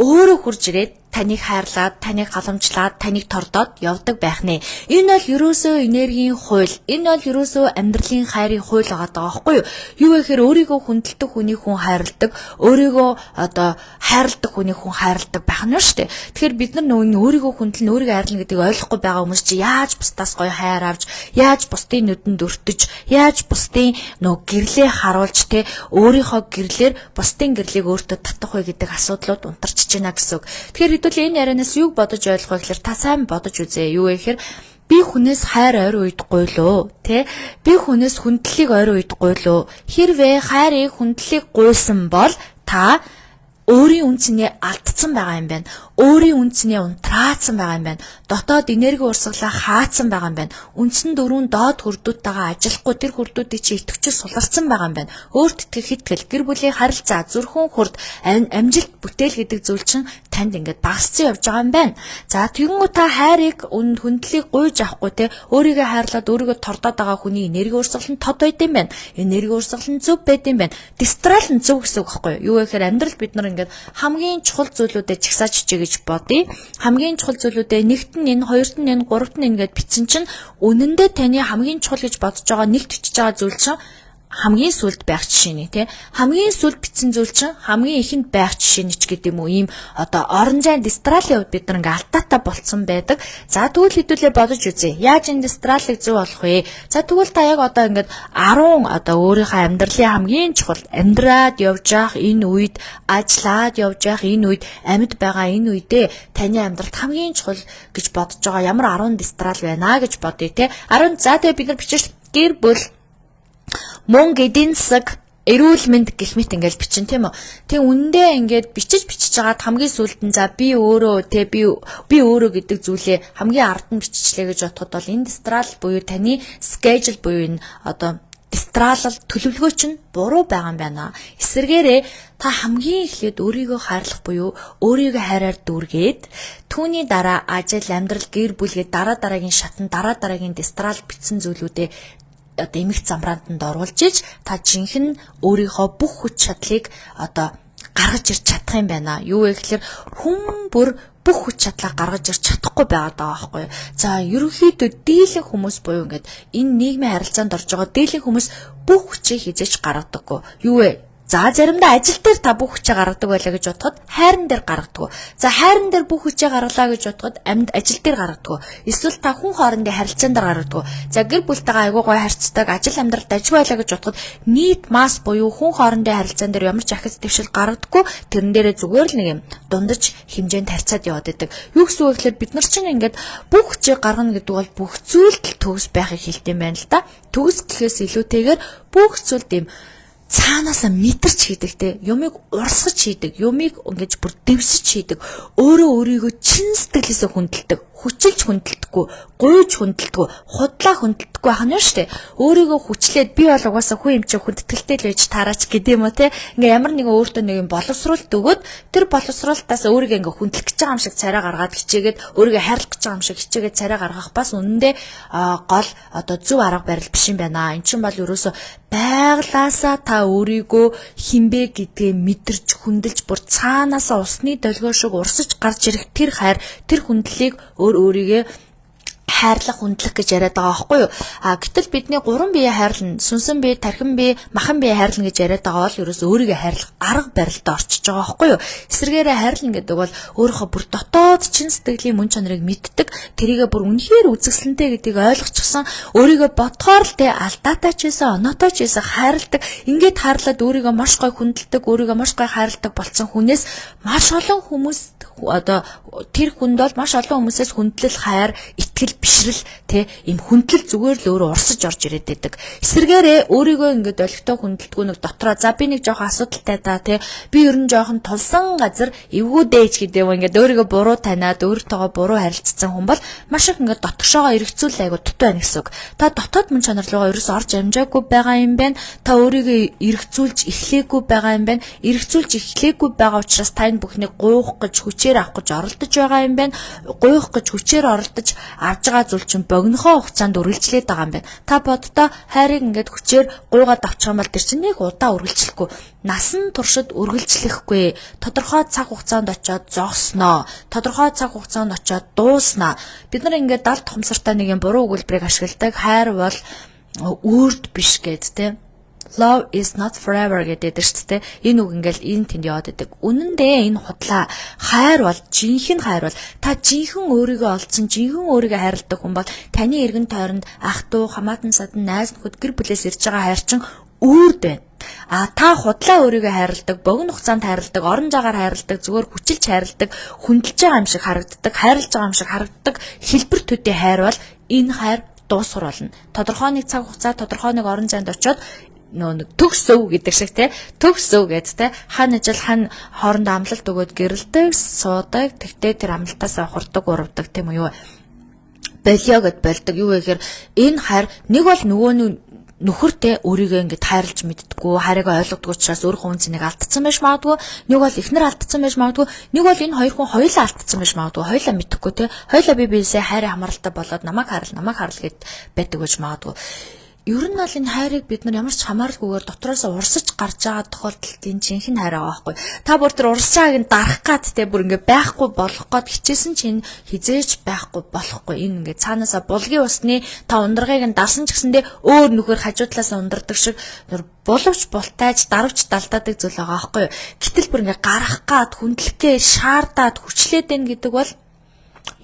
өөрөө хурж ирээд таныг хайрлаад, таныг халамжлаад, таныг тордоод явдаг байх нэ. Энэ бол ерөөсөө энергийн хууль. Энэ бол ерөөсөө амьдралын хайрын хууль байгаа даа байхгүй юу? Юу гэхээр өөрийгөө хүндэлдэг хүний хүн хайрладаг, өөрийгөө одоо хайрладаг хүний хүн хайрладаг байх нь шүү дээ. Тэгэхээр бид нар нөгөө өөрийгөө хүндлэн, өөрийгөө хайрлана гэдгийг ойлгохгүй байгаа хүмүүс чи яаж бусдаас гоё хайр авч, яаж бусдын нүдэнд өртөж, яаж бусдын нөгөө гэрлээ харуулж те, өөрийнхөө гэрлээр бусдын гэрлийг өөртөө татах вэ гэдэг асуудлууд унтарч байна гэсэн үг. Тэгэхээр хэдүүлээ энэ ярианаас юуг бодож ойлгох вэ гэхээр та сайн бодож үзээ. Юу вэ гэхээр би хүнээс хайр ойр үед гуйлуу, тэ? Би хүнээс хүндлэлийг ойр үед гуйлуу. Хэрвээ хайрыг, хүндлэлийг гуйсан бол та өөрийн үнэ цэнээ алдсан байгаа юм байна. Өөрийн үнэ цэнээ унтраацсан байгаа юм байна. Дотоод энерги урсгалаа хаацсан байгаа юм байна. Үндсэн дөрвөн доод хүрдүүдтэйгээ ажиллахгүй, тэр хүрдүүдийг чи идэвхжил суларсан байгаа юм байна. Өөрт итгэх итгэл, гэр бүлийн харилцаа, зүрхэн хүрд, амжилт бүтээл гэдэг зүйл чинь танд ингээд багассан явж байгаа юм байна. За, тэгэнгүүт та хайрыг, хүндлэлийг гуйж авахгүй те, өөрийгөө хайрлаад өөрийгөө тордоод байгаа хүний энерги урсгал нь тод байд юм байна. Энерги урсгал нь зөв байд юм байна. Дистрал нь зөв гэсэн үг байхгүй юу? Юу гэхээр амьдрал бид нар ингээд хамгийн чухал зүйлүүдэд жагсааж чижээ гэж бодъё. Хамгийн чухал зүйлүүдээ нэгт нь энэ, хоёрт нь энэ, гуравт нь энэ гэд бичсэн чинь үнэндээ таны хамгийн чухал гэж бодож байгаа нэгт бичиж байгаа зүйл чинь хамгийн сүүлд байх жишээ нэ, тий, хамгийн сүүлд бичсэн зүйл чинь хамгийн ихэнд байх жишээ нь ч гэдэг юм уу, ийм одоо орон зайн дистралийн хувьд бид нар ингээ алдаатай болцсон байдаг. За, тэгвэл хэдүүлээ бодож үзье. Яаж энэ дистралыг зөв болох вэ? За, тэгвэл та яг одоо ингээд 10 одоо өөрийнхөө амьдралын хамгийн чухал, амьдраад явж явах энэ үед, ажиллаад явж явах энэ үед, амьд байгаа энэ үедээ таны амьдралд хамгийн чухал гэж бодож байгаа ямар 10 дистрал байна гэж бодъё те. 10. За, тэгээ бид нар бичиж гэр бүл, мөнгө, эдийн засаг, эрүүл мэнд гэх мэт ингээл бичин, тийм үү. Тэг үндэ ингээд бичиж бичиж жагаад хамгийн сүүлд нь за би өөрөө те, би би өөрөө гэдэг зүйлээ хамгийн ард нь биччихлээ гэж бодоход бол энэ дистрал буюу таны schedule буюу энэ одоо дистралал төлөвлөгөө чинь буруу байгаа юм байна. Эсвэргээрээ та хамгийн эхлээд өөрийгөө хайрлах буюу өөрийгөө хайраар дүүргээд, түүний дараа ажил, амьдрал, гэр бүлгээ дараа дараагийн шатан, дараа дараагийн дистрал бичсэн зүйлүүдээ одоо эмх замбраанд оруулж иж та жинхэнэ өөрийнхөө бүх хүч чадлыг одоо гаргаж ирч чадах юм байна. Юу вэ гэхээр хүн бүр бүх хүч чадлаа гаргаж ирч чадахгүй байгаад байгаа байхгүй юу. За, ерөнхийдөө дийлэн хүмүүс буюу ингээд энэ нийгмийн харилцаанд орж байгаа дийлэн хүмүүс бүх хүчээ хизээч гаргадаггүй. Юу вэ? За, заримдаа ажил дээр та бүх хүчээ гаргадаг байлаа гэж бодоход хайран дээр гаргадаг. За, хайран дээр бүх хүчээ гаргалаа гэж бодоход амьд ажил дээр гаргадаг. Эсвэл та хүн хоорондын харилцаан дээр гаргадаг. За, гэр бүлтэйгээ айгуу гоё харьцдаг, ажил амьдралд ажиг байлаа гэж бодоход нийт масс буюу хүн хоорондын харилцаан дээр ямар ч ахиц дэвшил гаргадаггүй. Тэрэн дээрээ зүгээр л нэг юм дундаж хэмжээнд харьцаад яваад байдаг. Юу гэсэн үг гэхээр бид нар чинь ингээд бүх хүчээ гаргана гэдэг бол бүх зүйлд л төгс байхыг хэлдэг юм байна л да. Төгс гэхээс илүүтэйгээр бүх зүйлд юм цаанаасаа мэдэрч хийдэг те, юмыг урсгаж хийдэг, юмыг ингэж бүр дэвсэж хийдэг, өөрөө өөрийгөө чин сэтгэлээсээ хүндэлдэг, хүчилж хүндэлдэггүй, гуйж хүндэлдэггүй, худлаа хүндэлдэггүй байх нь шүү дээ. Өөрийгөө хүчлээд би бол угаасаа хүн юм чи хүндэтгэлтэй л байж таараач гэдэг юм уу те. Ингээ ямар нэгэн өөртөө нэг юм боловсруулалт өгөөд, тэр боловсруулалтаас өөрийгөө ингээ хүндлэх гэж байгаа юм шиг царай гаргаад хичээгээд, өөрийгөө хайрлах гэж байгаа юм шиг хичээгээд царай гаргах бас үнэндээ гол одоо зөв арга барил биш юм байна. Эн чинь бол ерөөсөө байглаасаа та өөрийгөө хинбэ гэдгээ мэдэрч, хүндэлж, бүр цаанаасаа усны долгион шиг урсаж гарч ирэх тэр хайр, тэр хүндлэлийг өөр өөрийгөө хайрлах, хүндлэх гэж яриад байгаа байхгүй юу? А гэтэл бидний гурван бие хайрлана. Сүнсэн бие, тархин бие, махан бие хайрлана гэж яриад байгаа бол ерөөсөө өөрийгөө хайрлах арга барилдаа орчиж байгаа байхгүй юу? Эсвэргээрээ хайрлана гэдэг бол өөрийнхөө бүр дотоод чин сэтгэлийн мөн чанарыг мэддэг, тэрийгэ бүр үнэхээр үзэсгэлэнтэй гэдгийг ойлгочихсон, өөрийгөө бодохоор л те алдаатай ч байсан, оноотой ч байсан хайрладаг, ингээд хайрлаад өөрийгөө маш гой хүндэлдэг, өөрийгөө маш гой хайрладаг болсон хүнээс маш олон хүмүүс одоо тэр хүнд бол маш олон хүмүүсээс хүндлэл, хайр, итгэл сэтгэл бишрэл те им хүндлэл зүгээр л өөрөө урсаж орж ирээд байдаг. Эсвэргээрээ өөрийгөө ингээд олигтой хүндэлдэггүй, нэг дотроо за би нэг жоохон асуудалтай та те, би ер нь жоохон тулсан газар эвгүй дээж гэдэг юм, ингээд өөрийгөө буруу таниад өөртөөгөө буруу харилцсан хүн бол маш их ингээд дотгошоогоо эргэцүүл айгу дутуу байна гэсэн үг. Та дотоод мөн чанар руугаа ерөөс орж амжаагүй байгаа юм байна. Та өөрийгөө эргэцүүлж эхлээгүй байгаа юм байна. Эргэцүүлж эхлээгүй байгаа учраас та энэ бүхнийг гуйх гэж, хүчээр авах гэж оролдож байгаа юм байна. Гуйх гэж хүчээр оролдож авж байгаа зүйл чинь богинохоо хугацаанд үргэлжлээд байгаа юм байна. Та боддоо, хайрыг ингээд хүчээр гуйгаад авчих юм бол тэр чинь нэг удаа үргэлжлэхгүй. Насан туршид үргэлжлэхгүй. Тодорхой цаг хугацаанд очиод зогсноо. Тодорхой цаг хугацаанд очиод дууснаа. Бид нар ингээд далд ухамсартай нэг юм буруу өгүүлбэрийг ашигладаг. Хайр бол үүрд биш гээд те. "Love is not forever" гэдэг шүү дээ. Энэ үг ингээл энэ тэнд яваад байдаг. Үнэн дээр энэ худлаа. Хайр бол, жинхэнэ хайр бол, та жинхэнэ өөрийгөө олдсон, жинхэнэ өөрийгөө хайрладаг хүн бол таны эргэн тойронд ах дүү, хамаатан садан, найз нөхөд, гэр бүлээс ирж байгаа хайр чинь үүрд байна. А та худлаа өөрийгөө хайрладаг, богино хугацаанд хайрладаг, орон зайгаар хайрладаг, зүгээр хүчилж хайрладаг, хүндэлж байгаа юм шиг харагддаг, хайрлаж байгаа юм шиг харагддаг хэлбэр төдий хайр бол энэ хайр дуусгар болно. Тодорхой нэг цаг хугацаа, тодорхой нэг орон зайд очиод нөө нэг төгсөв гэдэг шиг те, төгсөв гэд те, хан ажил хан хоорондоо амлалт өгөөд гэрэлдэг, суудаг, тэгтээ тэр амлалтаас ухардаг, урвдаг тийм үү, юу болио гэд болдог. Юу гэхээр энэ хайр нэг бол нөгөө нөхөртэй өөрийгөө ингээд хайрлаж мэддэггүй, хайрыг ойлгодгүй учраас өөрийнхөө үнэ цэнийг алдсан байж магадгүй. Нэг бол эхнэр алдсан байж магадгүй. Нэг бол энэ хоёр хүн хоёулаа алдсан байж магадгүй. Хоёулаа мэдэхгүй те. Хоёулаа бие биесээ хайрын хамааралтай болоод намайг харал, намайг харал гэд байдаг байж магадгүй. Ер нь бол энэ хайрыг бид нар ямар ч хамааралгүйгээр дотроос урсаж гарч байгаа тохиолдолд энэ жинхэнэ хайр байгаа байхгүй. Та бүр тэр урсаж байгааг нь дарах гад те, бүр ингээ байхгүй болох гээд хичээсэн чинь хизээж байхгүй болохгүй. Энэ ингээ цаанаасаа булгийн усны та ундрагыг нь дарсан ч гэсэндээ өөр нөхөр хажуу талаас ундардаг шиг булавч бултайж, дарвч далдаадаг зүйл байгаа байхгүй. Гэтэл бүр ингээ гарах гад, хүндлэх гээ шаардаад хүчлээд байна гэдэг бол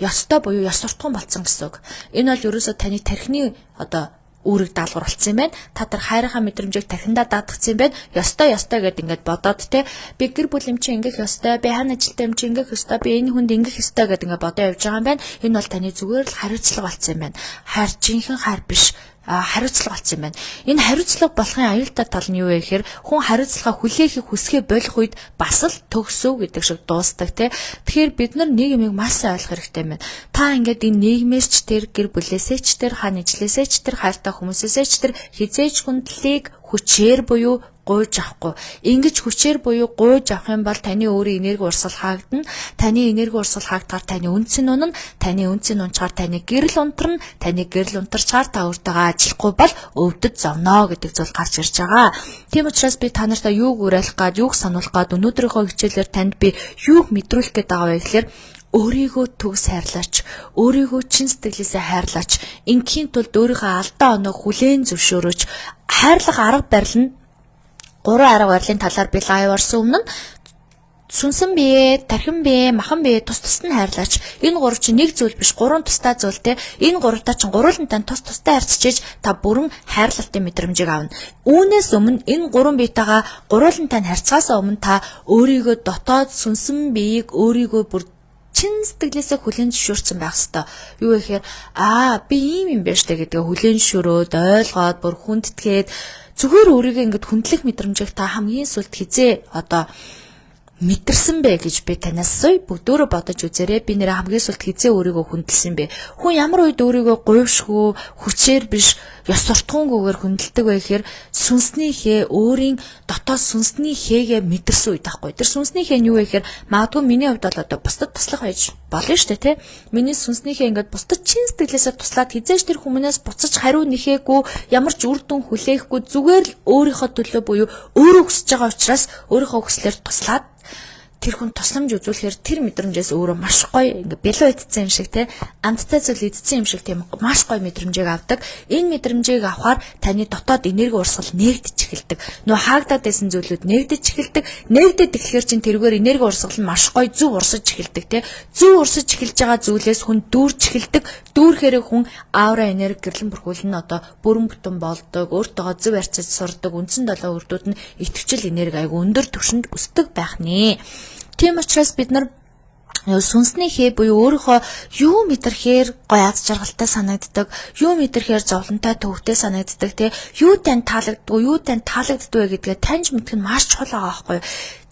ёстой буюу ёс суртахуун болцсон гэсэн үг. Энэ бол ерөөсөө таны тархины одоо үүрэг даалгавар болсон юм байна. Та тэр хайрынхаа мэдрэмжийг тархиндаа даатгацсан юм байна. Ёстой, ёстой гэд ингээд бодоод те, би гэр бүл юм чи ингэх ёстой, би хань ажилтай юм чи ингэх ёстой, би энэ хүнд ингэх ёстой гэд ингээд бодоо явж байгаа юм байна. Энэ бол таны зүгээр л хариуцлага болсон юм байна. Хайр, жинхэнэ хайр биш, хариуцлага болсон юм байна. Энэ хариуцлага болохын аюултай тал нь юу вэ гэхээр хүн хариуцлага хүлээхийг хүсгээ болох үед бас л төгсөв гэдэг шиг дуустдаг те. Тэгэхээр бид нар нэг юмыг маш сайн ойлгох хэрэгтэй юм байна. Та ингээд энэ нийгмээс ч тэр, гэр бүлээсээ ч тэр, хаан ижлээсээ ч тэр, хайртай хүмүүсээсээ ч тэр хизээж хүндлэлийг хүчээр буюу гуйж авахгүй. Ингэж хүчээр буюу гуйж авах юм бол таны өөрийн энерги урсгал хаагдана. Таны энерги урсгал хаагдахаар таны үнэ цэн унана. Таны үнэ цэн унчаар таны гэрэл унтарна. Таны гэрэл унтарчаар та өөртөөгөө ажиллахгүй бол өвдөж зовно гэдэг зүйл гарч ирж байгаа. Тийм учраас би та нартай юуг уриалах гад, юуг сануулах гад, өнөөдрийнхөө хичээлээр танд би юуг мэдрүүлэх гээд байгаа вэ гэхээр өөрийгөө төгс хайрлаач, өөрийгөө чин сэтгэлээсээ хайрлаач. Ингийн тулд өөрийнхөө алдаа оноог хүлээн зөвшөөрөөч. Хайрлах арга барил нь гурван арга барилын талаар би live орсон өмнө нь сүнсэн бие, тархин бие, махан бие тус тусад нь хайрлаач. Энэ гурав чинь нэг зүйл биш, гурван тустай зүйл те. Энэ гуравтаа чинь гурвуулантай тус тустай харьцаж та бүрэн хайрлалтын мэдрэмжийг авна. Үүнээс өмнө энэ гурван биетэйгээ гурвуулантай нь харьцахаас өмнө та өөрийгөө дотоод сүнсэн биеийг өөрийгөө бүр чин сэтгэлээсээ хүлээн зөвшөөрсөн байх хэвээр. Юу гэхээр аа, би ийм юм байна штэ гэдгээ хүлээн зөвшөөрөөд, ойлгоод, бүр хүндэтгээд, зүгээр өөрийгөө ингэж хүндлэх мэдрэмжийг та хамгийн сүүлд хизээ одоо мэдэрсэн бэ гэж би танаас асууя. Бүгдөө бодож үзээрэй. Би нэрээ хамгийн сүүлд хизээ өөрийгөө хүндэлсэн бэ? Хүн ямар үед өөрийгөө гуйвшгүй, хүчээр биш, ёс суртахуунгүйгээр хүндэлдэг вэ гэхээр сүнснийхээ, өөрийн дотоод сүнсний хээгээ мэдэрсэн үед байхгүй. Тэр сүнсний хээ нь юу вэ гэхээр магадгүй миний хувьд бол одоо бусдад туслах байж болно шүү дээ, тэ. Миний сүнсний хээ ингээд бусдад чин сэтгэлээсээ туслаад хизээж тэр хүмүүнээс буцаж хариу нэхээгүй, ямар ч үр дүн хүлээхгүй, зүгээр л өөрийнхөө төлөө буюу өөрөө хүсэж байгаа учраас өөрийнхөө хүслээр туслаад тэр хүн тусламж үзүүлэхээр тэр мэдрэмжээс өөрөө маш гоё ингээ бялуу идсэн юм шиг те, амттай зүйл идсэн юм шиг тийм маш гоё мэдрэмжийг авдаг. Энэ мэдрэмжийг авахаар таны дотоод энерги урсгал нээгдэж эхэлдэг. Нөө хаагдаад байсан зүйлүүд нээгдэж эхэлдэг. Нээгдээд эхлэхээр чинь тэргээр энерги урсгал нь маш гоё зөв урсаж эхэлдэг те. Зөв урсаж эхэлж байгаа зүйлээс хүн дүүрч эхэлдэг. Дүүрхээр хүн аура, энерги, гэрлэн бүрхүүл нь одоо бүрэн бүтэн болдог. Өөртөөгөө зөв харьцаж сурдаг. Үндсэн долоо үрдүүд нь идэвхжил энерги айгу өндөр түвшинд өсдөг байх нэ. Тийм учраас бид нар Сүнсний хээ буюу өөрийнхөө юу мэдрэхээр гоё аз жаргалтай санагддаг, юу мэдрэхээр зовлонтой төвөгтэй санагддаг, те, юу танд таалагддаг, юу танд таалагддаг вэ гэдгээ таньж мэдэх нь маш чухал байгаа байхгүй юу?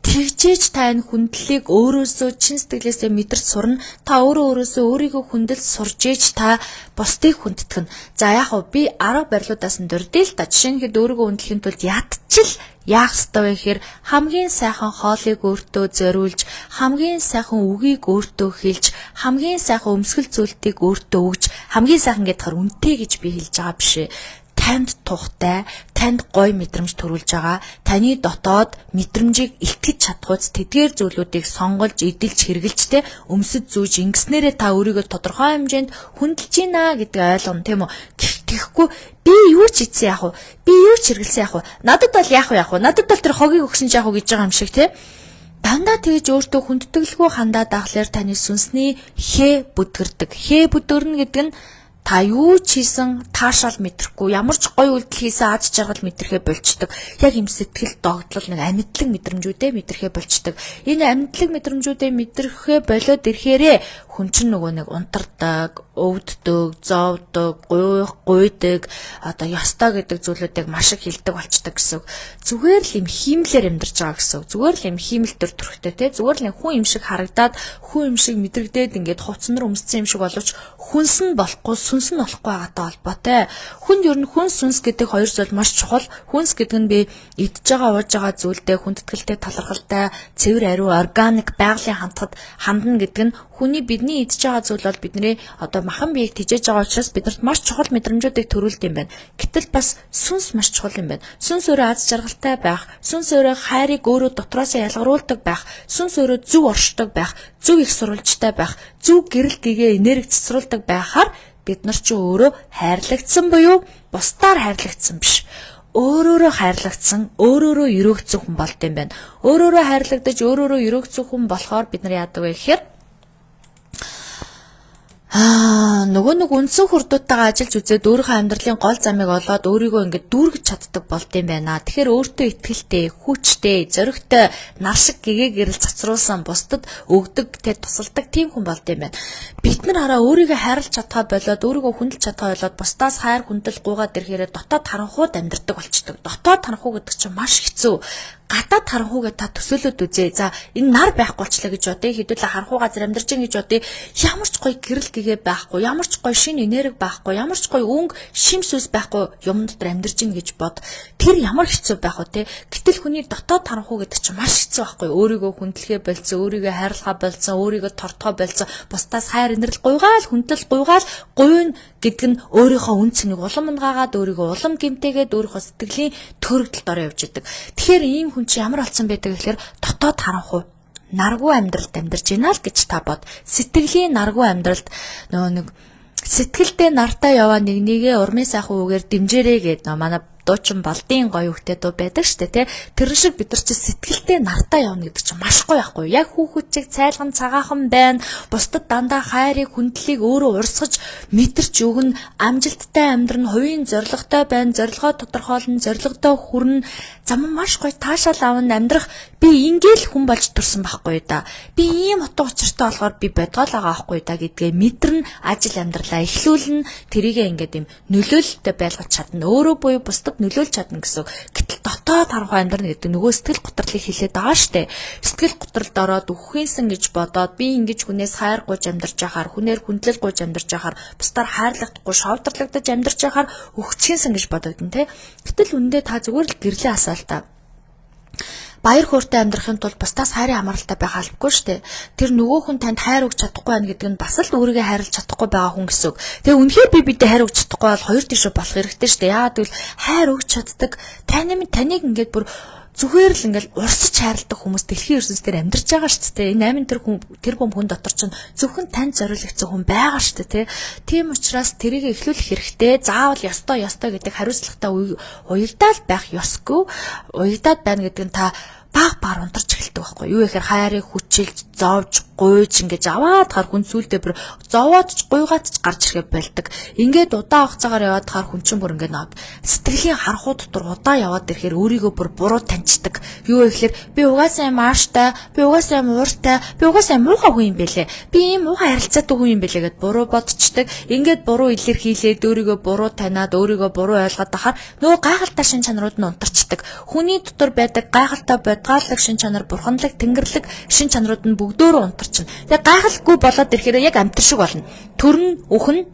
Тэгжээж та энэ хүндлэлийг өөрөөсөө чин сэтгэлээсээ мэдэрч сурна. Та өөрөө өөрөөсөө өөрийгөө хүндэлж сурж ээж та бусдыг хүндэтгэнэ. За, яг уу би арга барилуудаас нь дурдъя л та. Жишээ нь хэд өөрийгөө хүндлэхийн тулд ядчил яах ёстой вэ гэхээр хамгийн сайхан хоолыг өөртөө зориулж, хамгийн сайхан үгийг өөртөө хэлж, хамгийн сайхан өмсгөл зүйлтийг өөртөө өгж, хамгийн сайхан гэдгээр үнэтэй гэж би хэлж байгаа биш ээ, танд тухтай, танд гоё мэдрэмж төрүүлж байгаа, таны дотоод мэдрэмжийг илтгэж чадахуйц тэдгээр зүйлүүдийг сонголж, эдэлж, хэрэглэж, те, өмсөж зүүж ингэснээрээ та өөрийгөө тодорхой хэмжээнд хүндэлж байна гэдгийг ойлгоно, тийм үү? Тэгэхгүй би юу ч идсэн яах вэ? Би юу ч хэрэглэсэн яах вэ? Надад бол яах вэ, яах вэ? Надад бол тэр хогийг өгсөн ч яах вэ гэж байгаа юм шиг, те. Дандаа тэгж өөртөө хүндэтгэлгүй хандаад ахлаар таны сүнсний хээ бүдгэрдэг. Хээ бүдгэрнэ гэдэг нь та юу ч хийсэн таашаал мэдрэхгүй, ямар ч гоё үйлдэл хийсэн аз жаргал мэдрэхээ больчдөг. Яг юм сэтгэл догдлол, нэг амьдлаг мэдрэмжүүдээ мэдрэхээ больчдөг. Энэ амьдлаг мэдрэмжүүдээ мэдрэхээ болоод ирэхээрээ хүн чинь нөгөө нэг унтардаг, өвддөг, зовдог, гуйх, гуйдаг, одоо ёстой гэдэг зүйлүүдийг маш их хэлдэг болчдөг гэсэн үг. Зүгээр л юм хиймлээр амьдарч байгаа гэсэн үг. Зүгээр л юм хиймэл төр төрхтэй, те. Зүгээр л хүн юм шиг харагдаад, хүн юм шиг мэдрэгдээд ингээд хувцсан нар өмссөн юм шиг боловч хүнс нь болохгүй, сүнс нь болохгүй байгаатай холбоотой. Хүн ер нь хүн сүнс гэдэг хоёр зүйл маш чухал. Хүнс гэдэг нь би идж байгаа, ууж байгаа зүйлдээ хүндэтгэлтэй, талархалтай, цэвэр ариун, органик, байгалийн хандхад хандна гэдэг нь хүний бидний идж байгаа зүйл бол бидний одоо махан биеийг тэжээж байгаа учраас биднэрт маш чухал мэдрэмжүүдийг төрүүлдэг юм байна. Гэтэл бас сүнс маш чухал юм байна. Сүнс өөрөө аз жаргалтай байх, сүнс өөрөө хайрыг өөрөө дотроосоо ялгаруулдаг байх, сүнс өөрөө зөв оршдог байх, зөв их сурвалжтай байх, зөв гэрэл гэгээ энерги цэцруулдаг байхаар бид нар ч өөрөө хайрлагдсан буюу бусдаар хайрлагдсан биш, өөрөөрөө хайрлагдсан, өөрөөрөө өрөөгдсөн хүн болд юм байна. Өөрөөрөө хайрлагдаж, өөрөөрөө өрөөгдсөн хүн болохоор бид нар яадаг вэ гэхээр нөгөө нэг үндсэн хүрдүүдтэйгээ ажиллаж үзээд өөрийнхөө амьдралын гол замыг олоод өөрийгөө ингээд дүүргэж чаддаг болд юм байна. Тэгэхээр өөртөө итгэлтэй, хүчтэй, зоригтой, нар шиг гэгээ гэрэл цацруулсан, бусдад өгдөг, тэ, тусалдаг тийм хүн болд юм байна. Бид нар хараа өөрийгөө хайрлаж чадхаа болоод, өөрийгөө хүндэлж чадхаа болоод бусдаас хайр хүндэл гуйгаад ирэхээр дотоод харанхууд амьдардаг болчдөг. Дотоод харанхуу гэдэг чинь маш хэцүү. Гадаад харанхуугээ та төсөөлөд үзээ. За, энэ нар байхгүй болчлаа гэж бодъё. Хэдүүлээ харанхуу газар амьдарч гин гэж бодъё. Ямар ч гоё гэрэл гэгээ байхгүй, ямар ч гоё шинэ энерги байхгүй, ямар ч гоё өнгө, шим сүнс байхгүй юм дотор амьдарч гин гэж бод. Тэр ямар хэцүү байх вэ, те? Гэтэл хүний дотоод харанхуу гэдэг чинь маш хэцүү байхгүй. Өөрийгөө хүндлэхээ больцсон, өөрийгөө хайрлахаа больцсон, өөрийгөө тортгоо больцсон, бусдаас хайр инэрл гуйгаал, хүндэл гуйгаал, гуйна гэдэг нь өөрийнхөө үн цэнийг улам унгаагаад, өөрийгөө улам гэмтээгээд, өөрийнхөө сэтгэлийн төрөгдөлд ороо явж идэг. Тэгэхээр ийм хүн чи ямар болсон байдаг гэхээр дотоод харанхуй наргуу амьдралд амьдарч байна л гэж та бод. Сэтгэлийн наргуу амьдралд, нөгөө нэг сэтгэлдээ нартаа яваа нэг нэгээ урмын сайхан үгээр дэмжээрэй гэдэг нөө манай дуучин Балдын гоё үгтэй дуу байдаг штэ, тий. Тэр шиг бид нар чи сэтгэлдээ нартаа явна гэдэг чинь маш гоё байхгүй. Яг хүүхэд чиг цайлган цагаахан байна. Бусдад дандаа хайрыг, хүндлэлийг өөрөө урсгаж мэдэрч өгнө. Амжилттай амьдрна, хувийн зорилготой байна, зорилгоо тодорхойлно, зорилгодоо хүрнэ. Зам маш гоё таашаал авна, амьдрах би ингээл хүн болж төрсөн байхгүй да. Би ийм утга учиртай болохоор би бодгоол байгаа байхгүй да гэдгээ мэдэрнэ, ажил амьдралаа эхлүүлнэ, тэрийгээ ингээд юм нөлөөлөлтөй байлгаж чадна. Өөрөө буюу бусдад нөлөөлж чадна гэсэн. Гэтэл дотоод харанхуй амьдрна гэдэг нөгөө сэтгэл гутралыг хэлээд байгаа штэ. Сэтгэл гутралд ороод үххийнсэн гэж бодоод, би ингэж хүнээс хайр гуйж амьдарч байхаар, хүнээр хүндлэл гуйж амьдарч байхаар, бусдаар хайрлагдахгүй, шовдрлагдаж амьдарч байхаар үхчихийнсэн гэж бодогдсон те. Гэтэл үнэндээ та зүгээр л гэрлээ асаал та, баяр хөөртэй амьдрахын тулд бусдаас хайрын хамааралтай байх албагүй шүү дээ. Тэр нөгөө хүн танд хайр өгч чадахгүй байна гэдэг нь бас л өөрийгөө хайрлаж чадахгүй байгаа хүн гэсэн үг. Тэгээ үнэхээр би бидэд хайр өгч чадахгүй бол хоёр тийшээ болох хэрэгтэй шүү дээ. Яагаад гэвэл хайр өгч чаддаг таны таныг ингээд бүр зүгээр л ингээл урсаж хайрладаг хүмүүс дэлхийн ертөнц дээр амьдарч байгаа шүү дээ. Энэ 8 тэр хүн тэр бом хүн дотор чинь зөвхөн танд зориулагдсан хүн байгаа шүү дээ, тэ. Тийм учраас тэрийг эхлүүлэх хэрэгтэй. Заавал ёстой ёстой гэдэг хариуцлагатай уягдаал байх ёсгүй. Уягдаад байна гэдэг нь та Баг баг унтарч эхэлдэг байхгүй юу? Гэхээр хайрыг хүчилж, зовж, гуйж ингэж аваад хар хүн сүулдэ бүр зовоод ч гуйгаад ч гарч ирэхэ болдог. Ингээд удаан хугацаагаар яваад хар хүн чинь бүр ингээд наад сэтгэлийн харанхуй дотор удаан яваад ирэхээр өөрийгөө бүр буруу таньчдаг. Юу гэхээр би угаасаа юм ааштай, би угаасаа юм ууртай, би угаасаа муухай хүн юм бэлээ. Би ийм муухай харилцаатай хүн юм бэлээ гэд буруу бодчдаг. Ингээд буруу илэрхийлээд өөрийгөө буруу таниад өөрийгөө буруу ойлгоод байхаар нөгөө гайхалтай шин чанарууд нь унтарчдаг. Хүний дотор байдаг гайхалтай бодгааллаг шин чанар, бурханлаг, тэнгэрлэг шин чанарууд нь бүгдөөрөө унтарчна. Тэгээ гайхалгүй болоод ирэхээр яг амтэр шиг болно. Төрн, үхэн.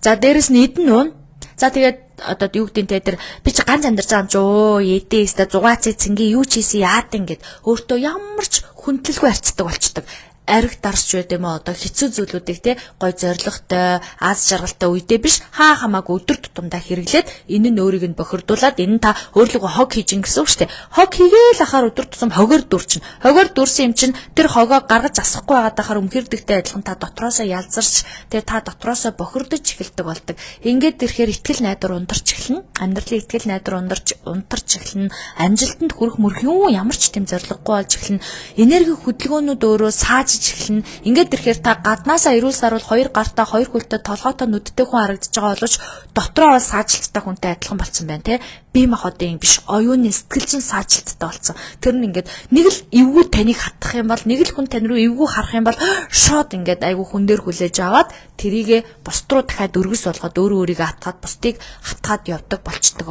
За дээрэс нь эдэн уун. За тэгээд одоо юу гэдэг те тэр би чи ганц амьдарч байгаа юм чи өө эдээ өстө зугаацыг цэнгийн юу ч хийсэн яад ингээд өөртөө ямар ч хүндлэлгүй харьцдаг болчдөг. Ариг дарсч байд юм уу, одоо хэцүү зүйлүүдийг те гой зоригтой, аз жаргалтай үедээ биш, хаа хамаагүй өдөр тутамдаа хэрэглээд энэ нь өөрийг нь бохирдуулаад, энэ нь та өөрлөгөө хог хийж ин гэсэн үг шүү дээ. Хог хийгээл ахаар өдөр тутам хогоор дүрчин. Хогоор дүрсэн юм чинь тэр хогоо гаргаж асахгүй байгаад ахаар өмхөрдөгтэй адилхан та дотроосоо ялзарч, тэгээ та дотроосоо бохирдож эхэлдэг болдог. Ингээд ирэхээр итгэл найдвар ундарч эхэлнэ. Амьдралын итгэл найдвар ундарч унтарч эхэлнэ. Амжилтанд хүрэх мөрөх юм ямар ч тийм зорилгогүй болж эхэлнэ. Энерги хөдөлгөөнүүд өөрөө саажиж эхэлнэ. Ингээд ирэхээр та гаднаасаа эрүүл саруул, хоёр гартаа, хоёр хөлтэй, толгойтой, нүдтэй хүн харагдаж байгаа боловч дотроо бол саажилттай хүнтэй адилхан болцсон байна те. Бие махбодын биш, оюуны сэтгэл зүйн саажилттай болсон. Тэр нь ингээд нэг л эвгүй таныг хатах юм бол, нэг л хүн тань руу эвгүй харах юм бол шууд ингээд айгүй хүн дээр хүлээж аваад тэрийгэ бусд руу дахиад өргөс болгоод өөрөө өөрийгөө атгаад, бусдыг хатгаад явдаг болчдөг.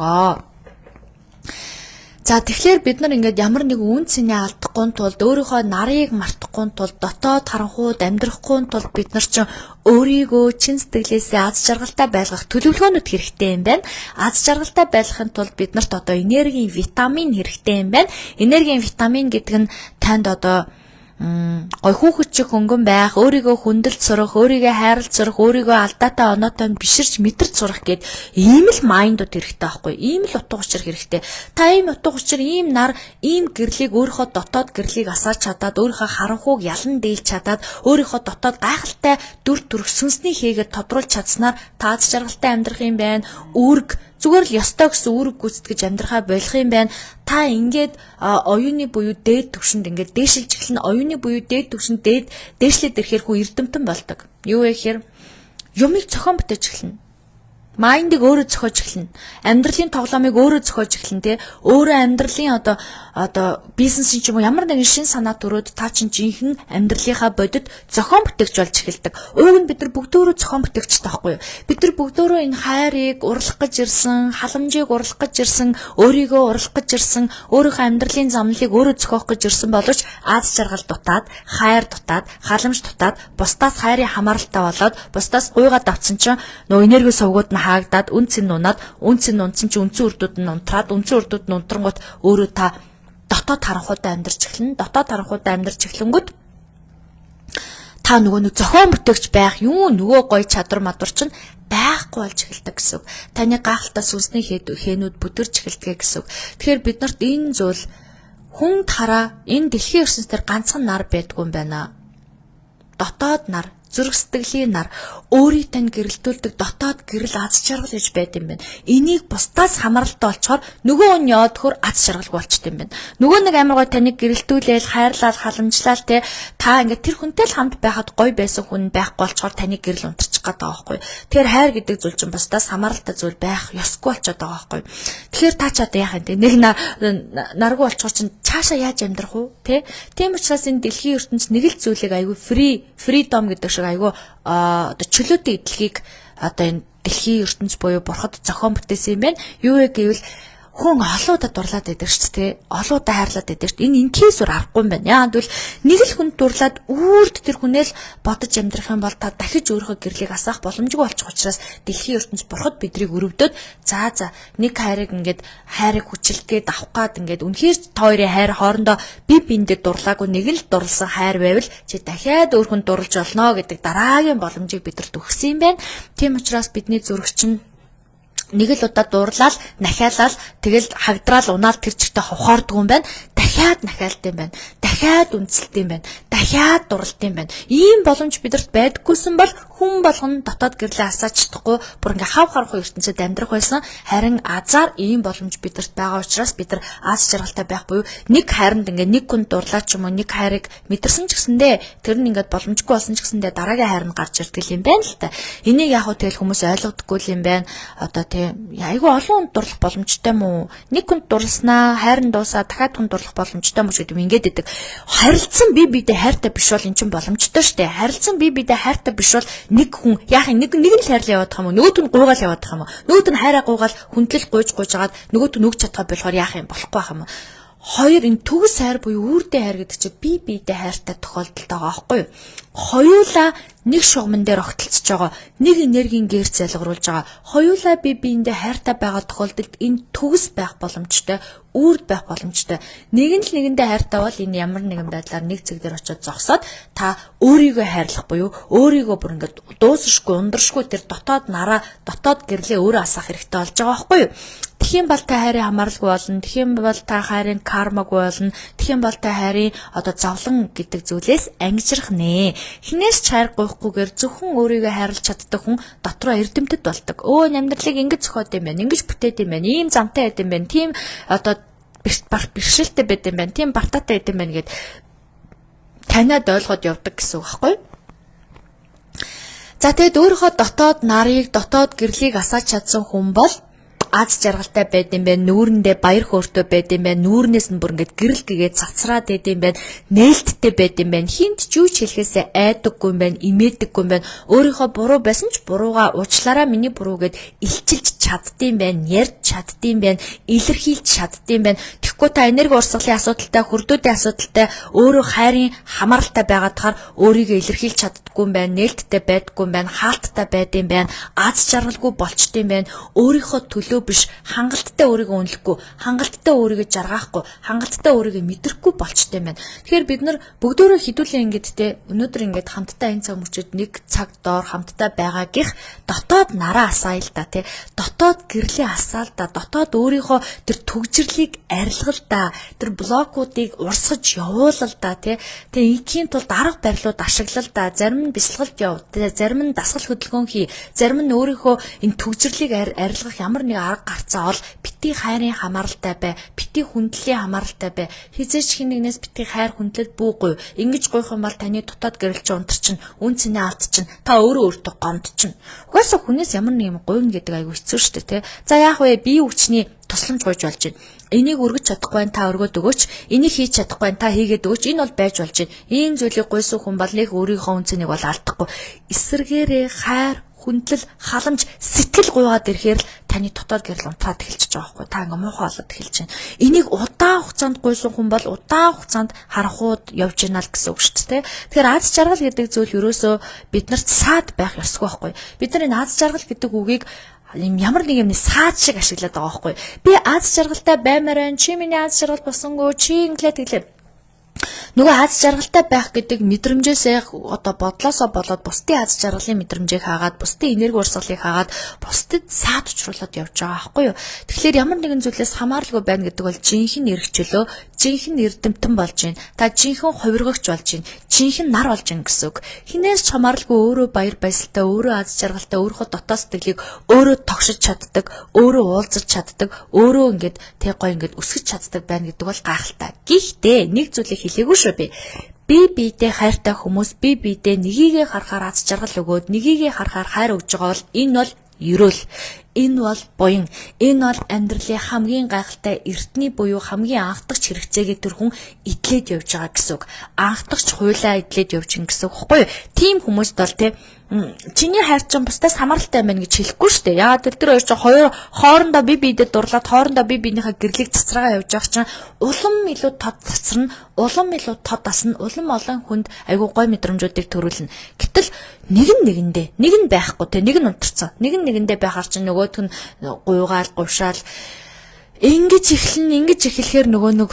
За, тэгэхээр бид нар ингээд ямар нэг үн цэнэ алдахгүй тулд, өөрийнхөө нарыг мартахгүй тулд, дотоод харанхуйд амьдрахгүй тулд бид нар чинь өөрийгөө чин сэтгэлээсээ аз жаргалтай байлгах төлөвлөгөөнүүд хэрэгтэй юм байна. Аз жаргалтай байлгахын тулд бид нарт одоо энергийн витамин хэрэгтэй юм байна. Энергийн витамин гэдэг нь танд одоо гой хүүхэд шиг хөнгөн байх, өөрийгөө хүндэлж сурах, өөрийгөө хайрлаж сурах, өөрийгөө алдаатай оноотой биширч мэдэрч сурах гээд ийм л mind ууд хэрэгтэй байхгүй. Ийм л утга учир хэрэгтэй. Та ийм утга учир, ийм нар, ийм гэрлийг, өөрийнхөө дотоод гэрлийг асааж чадаад, өөрийнхөө харанхууг ялан дийлж чадаад, өөрийнхөө дотоод гайхалтай дүр төрх сүнсний хийгээд тодруулж чадсанаар та аз жаргалтай амьдрах юм байна. Үүрэг зүгээр л ёстой гэсэн үүрэг гүйцэтгэж амьдрахаа болох юм байна. Та ингээд оюуны буюу дээд түвшинд ингээд дээшилж эхэлнэ. Оюуны буюу дээд түвшинд дээд дээшлээд ирэхээр хүн эрдэмтэн болдог. Юу вэ гэхээр юмыг зохион бүтээж эхэлнэ. Mind ыг өөрөө зохиож эхэлнэ. Амьдралын тоглоомыг өөрөө зохиож эхэлнэ те. Өөрөө амьдралын одоо бизнесийн ч юм уу ямар нэгэн шин санаа төрөөд та чинь жинхэнэ амьдралынхаа бодит зохион бүтээгч болж эхэлдэг. Уг нь бид нар бүгдөө зохион бүтээгчтэй байхгүй юу? Бид нар бүгдөө энэ хайрыг урлах гэж ирсэн, халамжийг урлах гэж ирсэн, өөрийгөө урлах гэж ирсэн, өөрийнхөө амьдралын замналыг өөрөө зохиох гэж ирсэн боловч аз жаргал дутаад, хайр дутаад, халамж дутаад, бусдаас хайрын хамааралтай болоод, бусдаас гуйгаад авсан чинь нөгөө энерги сувгууд нь хаагдаад, үн цэн унаад, үн цэн унтсан чинь үндсэн үрдүүд нь унтраад, үндсэн үрдүүд нь унтрангуут өөрөө та дотоод харанхуйтай амьдарч эхэлнэ. Дотоод харанхуйтай амьдарч эхлэнгүүт та нөгөө нэг зохион бүтээгч байх юм нөгөө гоё чадвар мадвар чинь байхгүй болж эхэлдэг гэсэн үг. Таны гайхалтай сүнсний хээнүүд бүдэрч эхэлдэг гэсэн үг. Тэгэхээр бид нарт энэ зүйл хүн тараа энэ дэлхийн ертөнцийн ганцхан нар байдгүй юм байна. Дотоод нар, зүрх сэтгэлийн нар, өөрийг тань гэрэлтүүлдэг дотоод гэрэл, аз жаргал гэж байд юм байна. Энийг бусдаас хамааралтай болчоор нөгөө хүн яваад хөр аз жаргалгүй болчт юм байна. Нөгөө нэг амар гой таныг гэрэлтүүлээл, хайрлал, халамжлал те, та ингээд тэр хүнтэй л хамт байхад гой байсан хүн байхгүй болчоор таны гэрэл унтарчих гээд байгаа байхгүй. Тэгэхээр хайр гэдэг зүйл чинь бусдаас хамааралтай зүйл байх ёсгүй болчиход байгаа байхгүй. Тэгэхээр та ч одоо яах юм те, нэг наргүй болчоор чинь цаашаа яаж амьдрах вэ те? Тийм учраас энэ дэлхийн ертөнц нэг л зүйлийг айгүй freedom гэдэг шиг айгүй одоо чөлөөтэй эдлэгийг одоо энэ дэлхийн ертөнц буюу бурхад зохион бүтээсэн юм байна. Юу вэ гэвэл хүн олоудаа дурлаад байдаг шүү дээ. Олоудаа хайрлаад байдаг шүү дээ. Энэ инкейсүр аргагүй юм байна. Яагаад гэвэл нэг л хүн дурлаад үрд тэр хүнэл бодож амьдрах юм бол та дахиж өөрийнхөө гэрлийг асаах боломжгүй болчих учраас дэлхийн ертөнц, бурхад бидрийг өрөвдөд, за нэг хайрыг ингээд хайрыг хүчилгээд авах гад ингээд үнэхээр та хоёрын хайр хоорондоо би биендээ дурлаагүй, нэг л дурлсан хайр байвал чи дахиад өөр хүн дурлж олно гэдэг дараагийн боломжийг бидэрт өгсөн юм байна. Тийм учраас бидний зүрх чинь нэг л удаа дурлал, нахиалал, тэгэл хагдраал унаал тэр чигтээ ховхоордгүй юм байна. Дахиад нахиалт юм байна. дахиад үндэслэлт юм байна. Дахиад дурлалт юм байна. Ийм боломж бидэрт байдггүйсэн бол хүн болгон дотоод гэрлээ асаач чадахгүй бүр ингээ хав харахгүй ертөнцид амьдрах байсан. Харин азар ийм боломж бидэрт байгаа учраас бид нар аз жаргалтай байх буюу нэг хайранд ингээ нэг хүн дурлаа ч юм уу, нэг хайрыг мэдэрсэн ч гэсэндээ тэр нь ингээд боломжгүй болсон ч гэсэндээ дараагийн хайр нь гарч ирдэг юм байна л та. Энийг яг хөө тэгэл хүмүүс ойлгодоггүй юм байна. Одоо тийм айгүй олон хүнд дурлах боломжтой мó? Нэг хүнд дурласнаа хайр нь дуусаа дахиад хүн дурлах боломжтой мó гэдэг юм ингээд идэг. Харилцсан би бидээ хайртай биш бол эн чинь боломжтой штэ. Харилцсан би бидээ хайртай биш бол нэг хүн яах юм, нэг нэг нь л хайрлаа яваад юм уу? Нөгөөт нь гуйгаал яваад юм уу? Нөгөөт нь хайраа гуйгаал хүндлэл гуйж гуйжгаад нөгөөт нь өгч чадхаа болохоор яах юм, болохгүй байх юм уу? Хоёр энэ төгс хайр буюу үрдээ хайр гэдэг чинь бие биедээ хайртай тохиолдолд байгаа байхгүй юу? Хоёулаа нэг шугамн дээр огтлцож байгаа. Нэг энергийн гэр залгаруулж байгаа. Хоёулаа бие биендээ хайртай байгаа тохиолдолд энэ төгс байх боломжтой, үрд байх боломжтой. Нэг нь л нэгэндээ хайртай бол энэ ямар нэгэн байдлаар нэг цэг дээр очиод зогсоод та өөрийгөө хайрлах буюу өөрийгөө бүр ингээд дуусшгүй, ундрашгүй тэр дотоод нараа, дотоод гэрлээ өөрөө асаах хэрэгтэй болж байгаа байхгүй юу? Тэгэх юм бол та хайрын хамааралгүй болно. Тэгэх юм бол та хайрын кармагүй болно. Тэгэх юм бол та хайрын одоо зовлон гэдэг зүйлээс ангижрах нэ. Хинээс ч хайр гуйхгүйгээр зөвхөн өөрийгөө хайрлаж чаддаг хүн дотроо эрдэмтэд болдог. Өө, амьдралыг ингэж зохиод юм байна. Ингэж бүтээд юм байна. Ийм замтай байд юм байна. Тийм одоо бэрхшээлтэй байд юм байна. Тийм бартаатай байд юм байна гэд таниад ойлгоод явдаг гэсэн үг байхгүй юу? За, тэгэд өөрийнхөө дотоод нарыг, дотоод гэрлийг асааж чадсан хүн бол аз жаргалтай байд юм байна, нүүрэндээ баяр хөөртэй байд юм байна, нүүрнээс нь бүр ингээд гэрэл гэгээд цацраад байд юм байна, нээлттэй байд юм байна, хинт ч юу ч хэлэхээсээ айдаггүй юм байна, имээдэггүй юм байна, өөрийнхөө буруу байсан ч буруугаа уучлаарай, миний буруу гэд илчилж чаддсан байна, ярьж чаддсан байна, илэрхийлж чаддсан байна. Тэгэхгүй та энерги урсгалын асуудалтай, хөрдүүдийн асуудалтай, өөрөө хайрын хамааралтай байгаад тахаар өөрийгөө илэрхийлж чаддаггүй юм байна, нээлттэй байдаггүй юм байна, хаалттай байд юм байна, аз жаргалгүй болчт юм байна. Өөрийнхөө төлөө биш, хангалттай өөрийгөө үнэлэхгүй, хангалттай өөрийгөө жаргаахгүй, хангалттай өөрийгөө мэдрэхгүй болчт юм байна. Тэгэхээр бид нар бүгдөө хідүүлээ ингээд те өнөөдөр ингээд хамтдаа энэ цаг мөчид нэг цаг доор хамтдаа байгаагийнх дотоод нараа асаая л да, те, дотоод гэрлээ асаал да, дотоод өөрийнхөө тэр түгжрлийг арилгал да, тэр блокуудыг урсгаж явуулал да, те. Тэгээ ингийн тулд арга барилууд ашиглал да, зарим нь бясалгалд яв, зарим нь дасгал хөдөлгөөн хий, зарим нь өөрийнхөө энэ түгжрлийг арилгах ямар нэг арга гарцаа ол, бити хайрын хамааралтай бай, бити хүндлийн хамааралтай бай. Хизээч хэн нэгнээс бити хайр хүндлэл бүү гуй. Ингэж гуйх юм бол таны дотоод гэрэл чинь унтарчин, үн цэнэ алдчин, та өөрөө өөртөө гомдчин. Угаасаа хүнээс ямар нэг юм гуйна гэдэг айгүй хэцүү шүү дээ, тэ. За, яах вэ? Бие хүчний тусламж гуйж болж байна. Энийг өргөж чадахгүй байна, та өргөөд өгөөч. Энийг хийж чадахгүй байна, та хийгээд өгөөч. Энэ бол байж болж байна. Ийм зүйлийг гуйсан хүн бол нэг өөрийнхөө үн цэнийг бол алдахгүй. Эсэргээрээ хайр, хүндлэл, халамж, сэтгэл гуйгаад ирэхээр л таны дотоод гэрэл унтраад эхэлчихэж байгаа байхгүй. Та ингээ муухай болоод эхэлж байна. Энийг удаан хугацаанд гуйсан хүн бол удаан хугацаанд харанхууд явж байна л гэсэн үг шүү дээ. Тэгэхээр аз жаргал гэдэг зүйл ерөөсөө биднэрт саад байх ёсгүй байхгүй. Бид нар энэ аз жаргал гэдэг үгийг юм ямар нэг юмны саад шиг ашиглаад байгаа байхгүй. Би аз жаргалтай баймаар байна. Чи миний аз жаргал босонгүй. Чи инглээ тэглээ. Нөгөө аз жаргалтай байх гэдэг мэдрэмжээсээ одоо бодлоосоо болоод бусдын аз жаргалын мэдрэмжийг хаагаад, бусдын энерги урсгалыг хаагаад, бусдад саад учруулад явж байгаа байхгүй юу. Тэгэхээр ямар нэгэн зүйлээс хамааралгүй байна гэдэг бол жинхэнэ эрхчлөө, жинхэнэ эрдэмтэн болж байна. Та жинхэнэ хувиргагч болж байна. Жинхэнэ нар болж байна гэсэн үг. Хинээс ч хамааралгүй өөрөө баяр баясгалтай, өөрөө аз жаргалтай, өөрийнхөө дотоод сэтгэлийг өөрөө тогшиж чаддаг, өөрөө уулзаж чаддаг, өөрөө ингээд тэг гоё ингээд өсгөж чаддаг байна гэдэг бол гайхалтай. Гэхдээ нэг зүйлийг хэлээгүй шүү би. Би биедээ хайртай хүмүүс би биедээ нэгийгээ харахаар аз жаргал өгөөд, нэгийгээ харахаар хайр өгж байгаа бол энэ бол ерөөл. Энэ бол буян. Энэ бол амьдралын хамгийн гайхалтай эртний буюу хамгийн анхдагч хэрэгцээгээ тэр хүн эдлээд явж байгаа гэсэн үг. Анхдагч хуйлаа эдлээд явж гин гэсэн үг хэвгүй юу? Тийм хүмүүст бол те чиний хайр чинь бусдаас хамааралтай байна гэж хэлэхгүй шүү дээ. Яагаад гэвэл тэр хоёр чинь хоёр хоорондоо би биедэд дурлаад, хоорондоо би биенийхээ гэрлийг цацраагаа явж байгаа чинь улам илүү тод цацарна, улам илүү тод асна, улам олон хүнд айгуу гой мэдрэмжүүдийг төрүүлнэ. Гэтэл нэг нь нэгэндээ, нэг нь байхгүй те, нэг нь унтарсан. Нэг нь нэгэндээ байхаар чинь нөгөөх нь гуйгаал, гувшаал ингэж эхлэн, ингэж эхлэхээр нөгөө нэг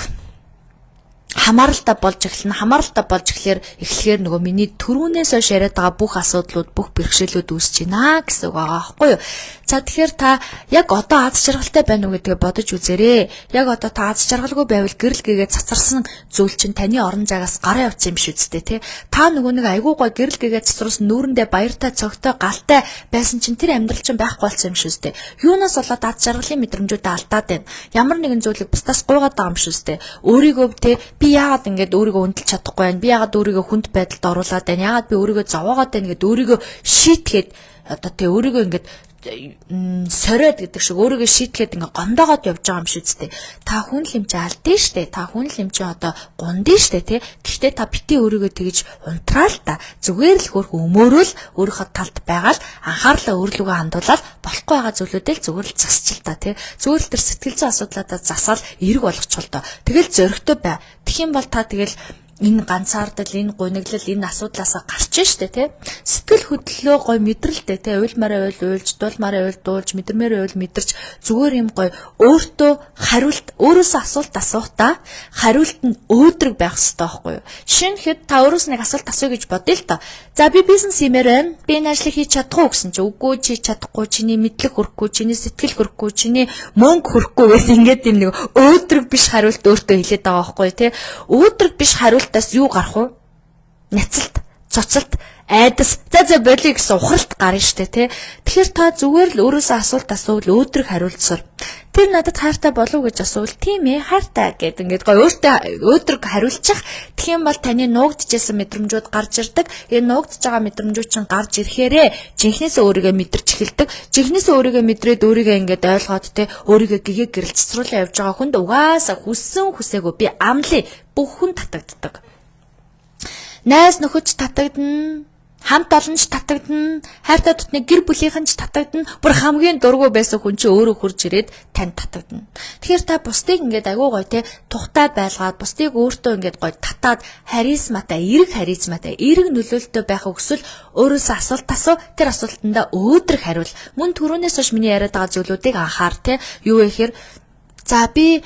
Хамааралтай болж эхэлнэ. Хамааралтай болж эхлэхээр нөгөө миний түрүүнээс хойш яриад байгаа бүх асуудлууд, бүх бэрхшээлүүд үүсэж байна гэсэн үг байгаа байхгүй юу? За, тэгэхээр та яг одоо аз жаргалтай байна уу гэдгээ бодож үзээрэй. Яг одоо та аз жаргалгүй байвал гэрэл гэгээ цацарсан зүйл чинь таны орон зайгаас гараа явцсан юм биш үсттэй, тий. Та нөгөө нэг айгуу гой гэрэл гэгээ цацруулсан, нүүрэндээ баяртай, цогтой, галтай байсан чинь тэр амьдрал чинь байхгүй болсон юм биш үсттэй. Юунаас болоод аз жаргалын мэдрэмжүүдээ алдаад байна? Ямар нэгэн зүйлийг бусдаас гуйгаад байгаа юм биш үсттэй. Өөрийгөө, тий, би яагаад ингэж өөрийгөө үнэлж чадахгүй байна? Би яагаад өөрийгөө хүнд байдалд оруулаад байна? Яагаад би өөрийгөө зовоогоод байна гэд өөрийгөө шийтгээд, одоо тий, өөрийгөө ингэж сориод гэдэг шиг өөрийгөө шийтгээд ингээ гомдоогоод явж байгаа юм шиг үстэй. Та хүн л юм чи алдсан штэ. Та хүн л юм чи одоо гундын штэ, тий. Гэхдээ та битгий өөрийгөө тэгж унтраал та. Зүгээр л хөөрхөн өмөөрөөл, өөрийнхөө талд байгаа л анхаарлаа өөрлөгөө хандуулаад, болохгүй байгаа зүйлүүдээ л зүгээр л засчил та, тий. Зүгээр л тэр сэтгэл зүйн асуудлаадаа засаал эерэг болгочихол доо. Тэгэл зоригтой бай. Тэгэх юм бол та тэгэл энэ ганцаардал, энэ гуниглал, энэ асуудлаасаа гарч штэ, тий. Сэтгэл хөдлөлөө гой мэдрэлтэй, тий. Уйлмаараа уйл уйлж, дуулмаараа уйл дуулж, мэдэрмээрээ уйл мэдэрч, зүгээр юм гой өөртөө хариулт, өөрөөсөө асуулт асуухтаа хариулт нь өөдрөг байх хэрэгтэй байхгүй юу? Жишээ нь хэд та өөрөөс нэг асуулт асууя гэж бодъё л доо. За, би бизнес хиймээр байна. Би энэ ажлыг хийж чадах уу гэсэн чи үгүй, чи чадахгүй, чиний мэдлэг хүрэхгүй, чиний сэтгэл хүрэхгүй, чиний мөнгө хүрэхгүй гэсэн ингээд юм нэг өөдрөг биш хариулт өөртөө хэлээд байгаа байхгүй юу, тий. Өөдрөг биш хариултаас юу гарах вэ? Няцалт, цоцолт, айдас, за за болиё гэсэн ухралт гарна штэ, тий. Тэгэхээр та зүгээр л өөрөөсөө асуулт асуувал өөдрөг хариулт сур. Тэр надад хайртай болов уу гэж асуувал тийм ээ, хайртай гэд ингээд гой өөртөө өөдрөг хариулчих. Тэгэх юм бол таны нуугдчихсан мэдрэмжүүд гарч ирдэг. Энэ нуугдж байгаа мэдрэмжүүд чинь гарч ирэхээрээ жинхнээсээ өөрийгөө мэдэрч эхэлдэг. Жинхнээсээ өөрийгөө мэдрээд, өөрийгөө ингээд ойлгоод, те, өөрийгөө гэгээ гэрэл цэцрүүлээ явж байгаа хүнд угаасаа хүссэн хүсээгүй би амлая, бүх хүн татагддаг. Найз нөхөд ч татагдана, хамт олон ч татагдана, хайртай дотны гэр бүлийнхэн ч татагдана, бүр хамгийн дургүй байсан хүн чи өөрөө хурж ирээд танд татагдана. Тэгэхээр та бусдыг ингээд агуу гоё, те, тухтай байлгаад, бусдыг өөртөө ингээд гоё татаад, харизматай, эерэг харизматай, эерэг нөлөөлтөй байхыг хүсвэл өөрөөсөө асуулт асуу, тэр асуултандаа өөдрөг хариул. Мөн түрүүнээс хойш миний яриад байгаа зүйлүүдийг анхаар, те, юу вэ гэхээр, за, би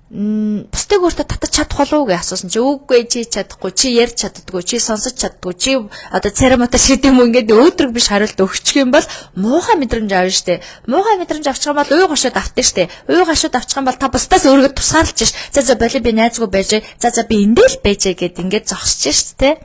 бусдыг өөртөө татаж чадах болов уу гэж асуусан чи үгүй, чи чадахгүй, чи ярьж чаддаггүй, чи сонсож чаддаггүй, чи одоо царамата шид юм уу, ингээд өөдрөг биш хариулт өгчих юм бол муухай мэдрэмж авна штэ. Муухай мэдрэмж авчих юм бол уй гашууд автна штэ. Уй гашууд авчих юм бол та бусдаас өөрийгөө тусгаарлаж ш. За за болио, би найзгүй байж, за за, би эндээ л байж гэд ингээд зогсож штэ.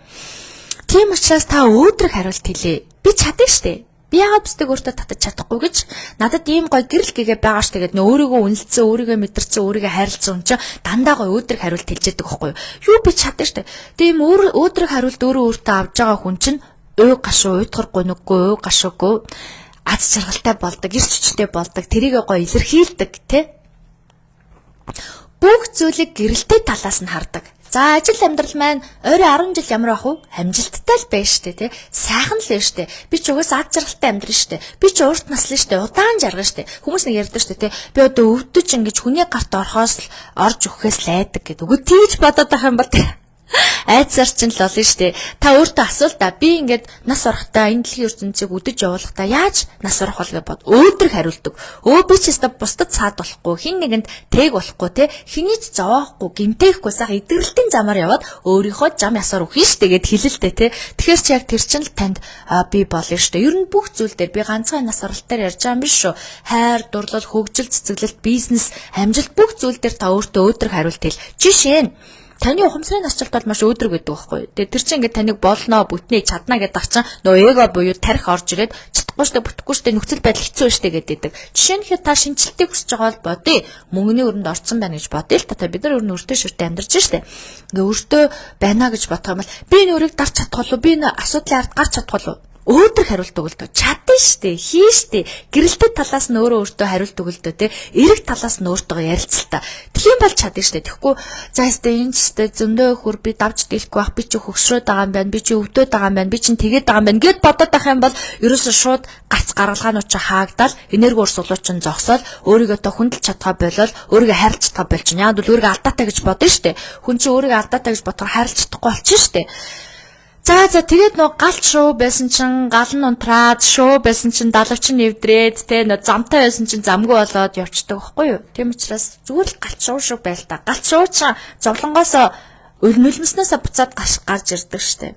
Тийм учраас та өөдрөг хариулт хэлээ. Би чадна штэ. Би яагаад бусдыг өөртөө татаж чадахгүй гэж, надад ийм гоё гэрэл гэгээ байгаа штэ гэд нөө өөрийгөө үнэлсэн, өөрийгөө мэдэрсэн, өөрийгөө хайрлцсан хүн чинь дандаа гоё өөдрөг хариулт хэлж яадаг байхгүй юу? Юу, би чадна штэ. Тийм өөдрөг хариулт өөрөө өөртөө авж байгаа хүн чинь уй гашуу, уйтгар гуниггүй, уй гашуугүй, аз жаргалтай болдог, эрч хүчтэй болдог, тэрийгэ гоё илэрхийлдэг, тэ? Бүх зүйлийг гэрэлтэй талаас нь хардаг. За, ажил амьдрал маань ойрын 10 жил ямар байх вэ? Амжилттай л байж штэ, тий. Сайхан л байж штэ. Би ч угаасаа ад жаргалтай амьдрын штэ. Би ч урт наслан штэ. Удаан жаргана штэ. Хүмүүс нэг ярьдаг штэ, тий. Би одоо өвдөж ингэж хүний гарт орохоос л орж өгөхөөс л айдаг гэдэг. Үгүй, тийж бодоод байх юм бол айдсаар чинь л болно шүү дээ. Та өөртөө асуул та. Би ингээд нас орохдоо, энэ дэлхийн ертөнцийг үдэж явуулахдаа яаж нас орох бол гэж бод. Өөдрөг хариулдаг. Өө, би ч өстө бусдад саад болохгүй, хин нэгэнд тээг болохгүй, те. Хэний ч зовоохгүй, гэмтээхгүй, сайхан эдгэрэлтийн замаар яваад өөрийнхөө зам ясаар өгөх шүү дээ гэд хэлэлтэй, те. Тэгэхээр чи яг тэр чинь л танд бий болно шүү дээ. Ер нь бүх зүйл дээр, би ганцхан нас оролт дээр ярьж байгаа юм биш шүү. Хайр, дурлал, хөгжил, цэцэглэлт, бизнес, амжилт, бүх зүйл дээр та өөртөө өөдрөг хариулт хэл. Жишээ нь таны ухамсарын насжилт бол маш өөдрөг гэдэг байхгүй. Тэгээ тэр чинь ингээд таныг болно, бүтнэ, чадна гэдэг чинь нөө эго буюу тарих орж ирээд чадахгүй штэ, бүтэхгүй штэ, нөхцөл байдал хэцүү штэ гэдэг. Жишээ нь хэд та шинжилтийг хүсэж байгаа бол бодъё. Мөнгөний өрөнд орцсон байна гэж бодъё л та. Бид нар өөр нь өртөө шүртээ амьдарч штэ. Ингээ өртөө байна гэж бодох юм бол би энэ өрийг дарч чадах болов, би энэ асуудлын ард гарч чадах болов, өөдрөг хариулт өгөлтөө. Чадна штэ, хий штэ. Гэрэлтэй талаас нь өөрөө өөртөө хариулт өгөлтөө, те. Эрэг талаас нь өөртөө ярилцалтаа. Тэгэх юм бол чадна штэ. Тэгэхгүй за өстө энэ ч өстө зөндөө хөр би давж дийлэхгүй байх, би чи хөгшрөөд байгаа юм байна, би чи өвдөд байгаа юм байна, би чи тэгээд байгаа юм байна гэд бодоод байх юм бол ерөөсөө шууд гарц гаргалгаанууд чи хаагдал, энерги урсгалууд чинь зогсоол, өөрийгөө то хүндэлж чадхаа болол, өөрийгөө хайрлаж чадхаа болчихно. Яг бол өөрийгөө алдаатай гэж бодно штэ. Хүн чи өөрийгөө алдаатай гэж бодохоор хайрлаж чадахгүй болчихно штэ. За за, тэгээд нөө галт шуу байсан чин гал нь унтраад, шуу байсан чин далавч нь нэвдрээд, те, нөө замтай байсан чин замгүй болоод явцдаг байхгүй юу? Тийм учраас зүгээр л галт шуу шиг байл та. Галт шуу чин зовлонгоос Нулимснаасаа буцаад гарч ирдэг штэ.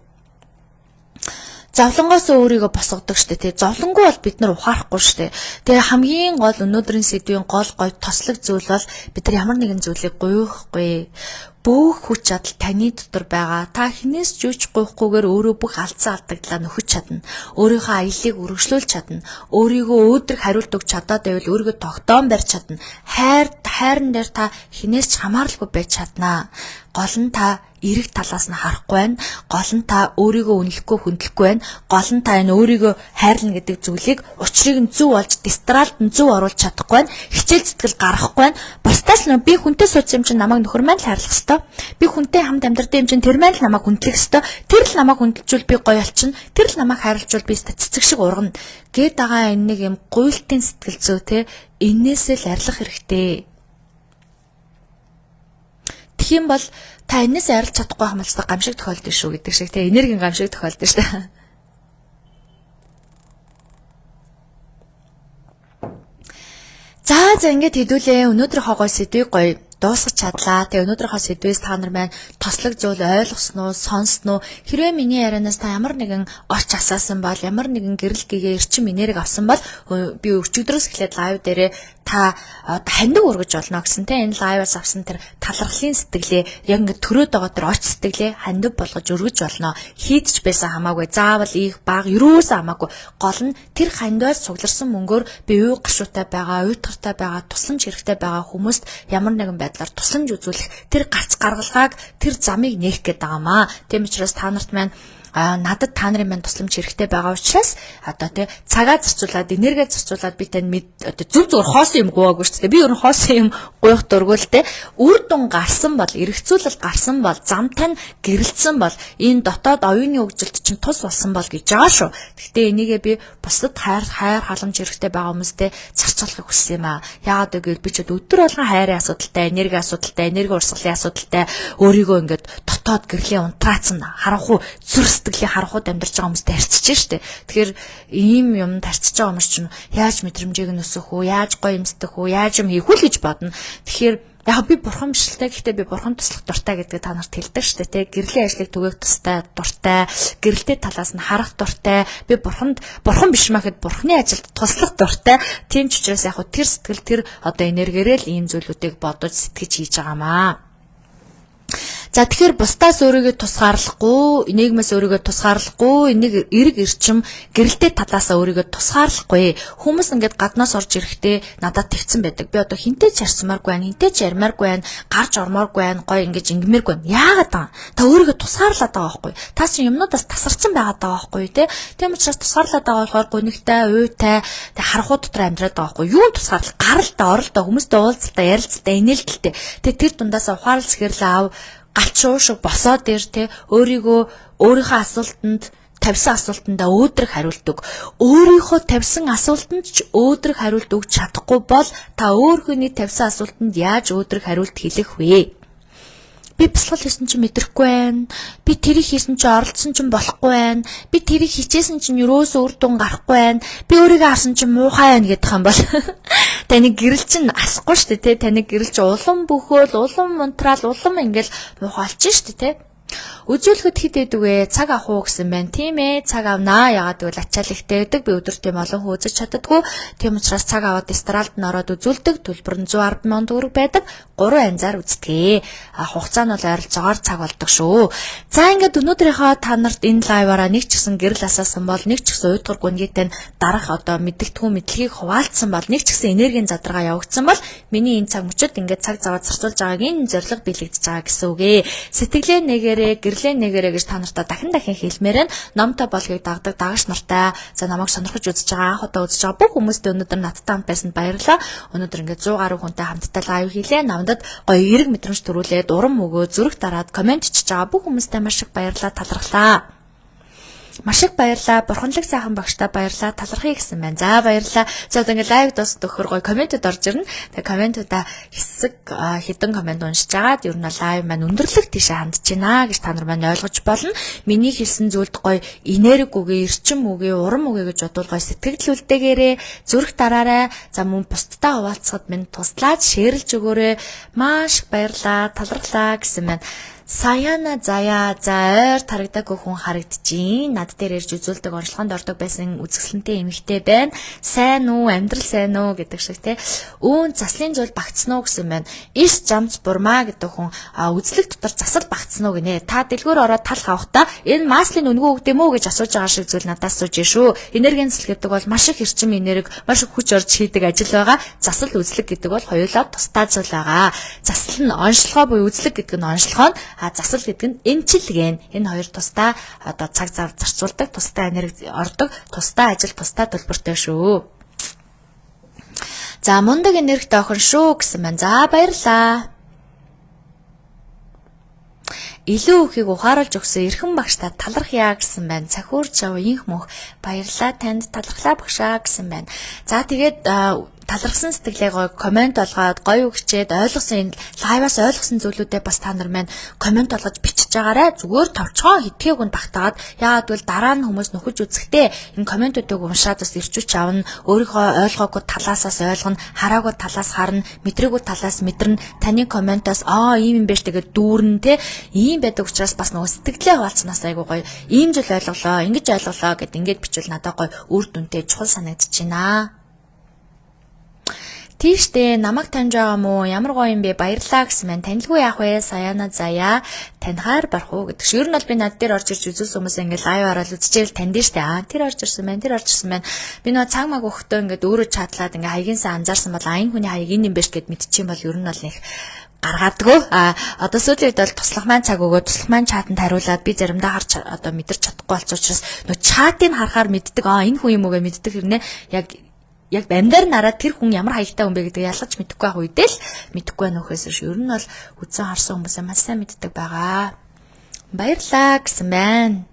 Зовлонгоос өөрийгөө босгодог штэ тий. Зовлонгүй бол бид нар ухаарахгүй штэ. Тэгээ хамгийн гол өнөөдрийн сэдвийн гол гой тослог зүйл бол бид нар ямар нэгэн зүйлийг гуйхгүй. Бүх хүч чадал таны дотор байгаа. Та хинээс ч юуч гуйхгүйгээр өөрөө бүх алдсан алдагдлаа нөхөж чадна. Өөрийнхөө аяллыг үргэлжлүүлж чадна. Өөрийгөө өөдрөг хариулт өгч чадаад байвал өөрийгөө тогтоон барьж чадна. Хайр хайран дээр та хинээс ч хамааралгүй байж чаднаа. Гол нь та эерэг талаас нь харахгүй байна. Гол нь та өөрийгөө үнэлэхгүй хүндлэхгүй байна. Гол нь та энэ өөрийгөө хайрлна гэдэг зүйлийг учрыг нь зөв олж дистралд нь зөв оруулж чадахгүй байна. Хичээл зүтгэл гаргахгүй байна. Бусдаас нь би хүнтэй суудсан юм чинь намайг нөхөр маань л хайрлах ёстой. Би хүнтэй хамт амьдардаг юм чинь тэр маань л намайг хүндлэх ёстой. Тэр л намайг хүндэлжүүл би гоё болчихно. Тэр л намайг хайрлжуул би цэцэг шиг ургана. Гээд байгаа энэ нэг юм гуйлтын сэтгэл зүй те энээсээ л арилах хэрэгтэй. Тэгэх юм бол та энэс арилж чадахгүй хамалцдаг гамшиг тохиолдсон шүү гэдэг шиг те энергийн гамшиг тохиолдсон шүү дээ. За за ингээд хэдүүлээ өнөөдрийнхөө гой сэдвийг гоё дуусгах чадлаа. Тэгээ өнөөдрийнхөө сэдвээс та нар маань тослог зүйл ойлгосноо, сонссноо, хэрвээ миний ярианаас та ямар нэгэн орч асаасан бол, ямар нэгэн гэрэл гэгээ эрчим энерги авсан бол би өчигдрөөс эхлээд live дээрээ та хандив өргөж болно гэсэн те энэ live аас авсан тэр талархлын сэтгэлээ яг ингээд төрөөд байгаа тэр оч сэтгэлээ хандив болгож өргөж болно. Хийдч байсан хамаагүй, заавал их баг ерөөсөө хамаагүй. Гол нь тэр хандиваас цугларсан мөнгөөр би уй гашуутай байгаа, уйтгартай байгаа, тусламж хэрэгтэй байгаа хүмүүст ямар нэгэн байдлаар тусламж үзүүлэх тэр гарц гаргалгааг тэр замыг нээх гээд байгаа маа. Тийм учраас та нарт маань надад та нарын маань тусламж хэрэгтэй байгаа учраас одоо тий цагаа зарцуулаад энергиа зарцуулаад би тань мэд одоо зүг зүгээр хоосон юм гуйгаагүй шүү дээ. Би ер нь хоосон юм гуйх дурггүй л те. Үр дүн гарсан бол эргцүүлэл гарсан бол зам тань гэрэлтсэн бол энэ дотоод оюуны хөгжилд чинь тус болсон бол гэж байгаа шүү. Гэхдээ энийгээ би бусдад хайр хайр халамж хэрэгтэй байгаа хүмүүстэй зарцуулахыг хүссэн юм аа. Яагаад гэвэл би ч өдөр болгон хайрын асуудалтай, энерги асуудалтай, энерги урсгалын асуудалтай өөрийгөө ингээд дотоод гэрлийн унтраацсан харанхуу зүр сэтгэлийн харанхууд амьдарч байгаа хүмүүстэй харьцаж штэ. Тэгэхээр ийм юмд харьцаж байгаа хүмүүс чинь яаж мэдрэмжийг нь өсөх үү, яаж гоё юм сэтгэх үү, яаж юм хийх үү л гэж бодно. Тэгэхээр яг би бурхан биш л те. Гэхдээ би бурхан туслах дуртай гэдгийг та нарт хэлдэг штэ те. Гэрлийн ажлыг түгээх тустай дуртай, гэрэлтэй талаас нь харах дуртай. Би бурханд бурхан биш махад бурханы ажилд туслах дуртай. Тийм ч учраас яг тэр сэтгэл тэр одоо энергиэрээ л ийм зүйлүүдийг бодож сэтгэж хийж байгаамаа. За тэгэхээр бусдаас өөрийгөө тусгаарлахгүй, нийгмээс өөрийгөө тусгаарлахгүй, энийг эрг эрчим гэрэлтэй талаасаа өөрийгөө тусгаарлахгүй. Хүмүүс ингээд гаднаас орж ирэхдээ надад тэгсэн байдаг. Би одоо хинтээ ч харьцмааргүй байна, хинтээ ч ярмааргүй байна, гарч ормооргүй байна, гоё ингэж ингэмээргүй байна. Яагаад аа? Та өөрийгөө тусгаарлаад байгаа байхгүй. Та чинь юмнуудаас тасарсан байгаад байгаа байхгүй тий. Тийм учраас тусгаарлаад байгаа болохоор гунигтай, уйтай, тэг харанхуй дотор амьдраад байгаа байхгүй. Юун тусгаарлал? Гаралтай, оролдоо, хүмүүстэй уулзалтай, ярилцалтай, инээлтэлтэй. Тэг тэр дундаас ухаарл сэхэрлээ ав галчуу шиг босоод ир те өөрийгөө өөрийнхөө асуултанд тавьсан асуултандаа өөдрөг хариулт өг. Өөрийнхөө тавьсан асуултанд ч өөдрөг хариулт өгч чадахгүй бол та өөр хүний тавьсан асуултанд яаж өөдрөг хариулт хэлэх вэ? Би бясалгал хийсэн чинь мэдрэхгүй байна. Би тэрийг хийсэн чинь оролцсон чинь болохгүй байна. Би тэрийг хичээсэн чинь ерөөсөө үр дүн гарахгүй байна. Би өөрийгөө харсан чинь муухай байна гэдэг юм бол таны гэрэл чинь асахгүй шүү дээ, тэ? Таны гэрэл чинь улам бөхөөл, улам мунтраал, улам ингээл муухай болчих шүү дээ, тэ? Үзүүлэхэд хэд байдаг вэ? Цаг авах уу гэсэн байна. Тийм ээ, цаг авнаа. Ягаад гэвэл ачаал ихтэй байдаг. Би өдөрт тийм олон хүн үзэж чаддаггүй. Тийм учраас цаг аваад эстралд нь ороод үзүүлдэг. Төлбөр нь 110 мянган төгрөг байдаг. 3 янзаар үздэг. А хугацаа нь бол ойролцоогоор цаг болдог шүү. За ингээд өнөөдрийнхөө та нарт энэ лайваараа нэг ч гэсэн гэрэл асаасан бол, нэг ч гэсэн уйдгар гүнгийтэй дарах одоо мэдэгдэхүүн мэдлэгийг хуваалцсан бол, нэг ч гэсэн энергийн задаргаа явагдсан бол миний энэ цаг мөчид ингээд цаг заваад зарцуулж байгааг энэ зорилго биелэгдэж байгаа гэсэн үг ээ. Сэтгэлээ нэгээрээ, гэрлээ нэгээрээ гэж та нартаа дахин дахин хэлмээр нь номтой болгыг дагдаг дагагч нартай за намайг сонирхож үзэж байгаа анх удаа үзэж байгаа бүх хүмүүстээ өнөөдөр надтай хамт байсанд баярлалаа. Өнөөдөр ингээд 100 гаруй хүнтэй хамтдаа live хийлээ. Намдад гоё эерэг мэдрэмж төрүүлээд урам өгөө зүрх дараад комент чиж байгаа бүх хүмүүстээ маш их баярлалаа, талархлаа. Маш их баярлаа. Бурханлаг сайхан багштай баярлаа. Талархъя гэсэн байна. За баярлаа. За одоо ингээд live дуусах төхөр гоё комментэд орж ирнэ. Тэгээ комментуудаа хэсэг хэдэн коммент уншиж агаад ер нь live маань өндөрлөх тийшээ хандж байна гэж та нар маань ойлгож болно. Миний хэлсэн зүйлд гоё энерги үгүй, эрчим үгүй, урам үгүй гэж бодвол гоё сэтгэл үлдээгээрээ зүрх дараарай. За мөн бусдтай хуваалцахад минь туслаад share лж өгөөрэй. Маш их баярлаа. Талархлаа гэсэн байна. Саяна заяа за ойр тарагдаагүй хүн харагдчихээн. Над дээр ирж үзүүлдэг онцлогонд ордог байсан үзэсгэлэнтэй эмэгтэй байна. Сайн уу, амьдрал сайн уу гэдэг шиг те. Үүн заслын зүйл багтсан уу гэсэн байна. Ис жамц бурмаа гэдэг хүн үзлэг дотор засал багтсан уу гинэ. Та дэлгүүр ороод талх авахдаа энэ маслын үнэгүй өгд юм уу гэж асууж байгаа шиг зүйл надаас сууж шүү. Энергийн засал гэдэг бол маш их эрчим энерги, маш их хүч орж хийдэг ажил байгаа. Засал үзлэг гэдэг бол хоёулаа тусдаа зүйл байгаа. Засал нь онцлогоо буюу үзлэг гэдэг нь онцлогоо нь, засал гэдэг нь эмчилгээ. Энэ хоёр тусдаа одоо цаг зав зарцуулдаг, тусдаа энерги ордог, тусдаа ажил, тусдаа төлбөртэй шүү. За мундаг энергитэй охин шүү гэсэн байна. За баярлалаа. Илүү ихийг ухааруулж өгсөн эрхэм багштай талархъя гэсэн байна. Цахиур чав инх мөнх баярлалаа танд талархлаа багшаа гэсэн байна. За тэгээд талархсан сэтгэлээ гоё comment болгоод гоё өгчээд ойлгосон энэ live аас ойлгосон зүйлүүдээ бас та нар маань comment болгож бичиж байгаарай. Зүгээр товчхон хитгээг үнд багтаагаад яагаад гэвэл дараа нь хүмүүс нөхөж үзэхдээ энэ comment үүдийг уншаад бас ирчүүч авна, өөрийнхөө ойлгоогүй талаасаас ойлгоно, хараагүй талаас харна, мэдрээгүй талаас мэдэрнэ, таны comment оос аа ийм юм биш тэгээд дүүрнэ те. Ийм байдаг учраас бас нөгөө сэтгэлээ хуваалцсанаас айгуу гоё ийм зүйл ойлголоо, ингэж ойлголоо гэд ингэж бичвэл надад гоё үр дүнтэй чухал санагдчихэв. Тийштэй намайг таньж байгаа мó ямар гоё юм бэ баярлаа гэсэн маань танилгүй яах вэ Саяна заяа танихаар барах уу гэдэг шиг. Ер нь бол би над дээр орж ирж үзүүлсэн хүмүүс ингээд live ороод үзчихэл танд штэ. Аа тэр орж ирсэн байна, тэр орж ирсэн байна. Би нөгөө цаг маг өгөхдөө ингээд өөрөө чатлаад ингээд хаягинсаа анзаарсан бол аян хүний хаяг энэ юм биш гэд мэдчихээн бол ер нь бол нэг гаргаадгүй. А одоо сүүлийн үед бол туслах маань цаг өгөө туслах маань чатанд хариулаад би заримдаа харж одоо мэдэрч чадахгүй болсон учраас нөгөө чатыг харахаар мэддэг. Аа энэ хүн юм уу гэж мэддэг хэрнээ яг амьдаар нараад тэр хүн ямар хаягтай хүн бэ гэдгийг ялгаж мэдэхгүй байх үедээ л мэдэхгүй байх нөхөөс ш. Ер нь бол үзэн харсан хүмүүсээ маш сайн мэддэг байгаа. Баярлаа гэсэн байна.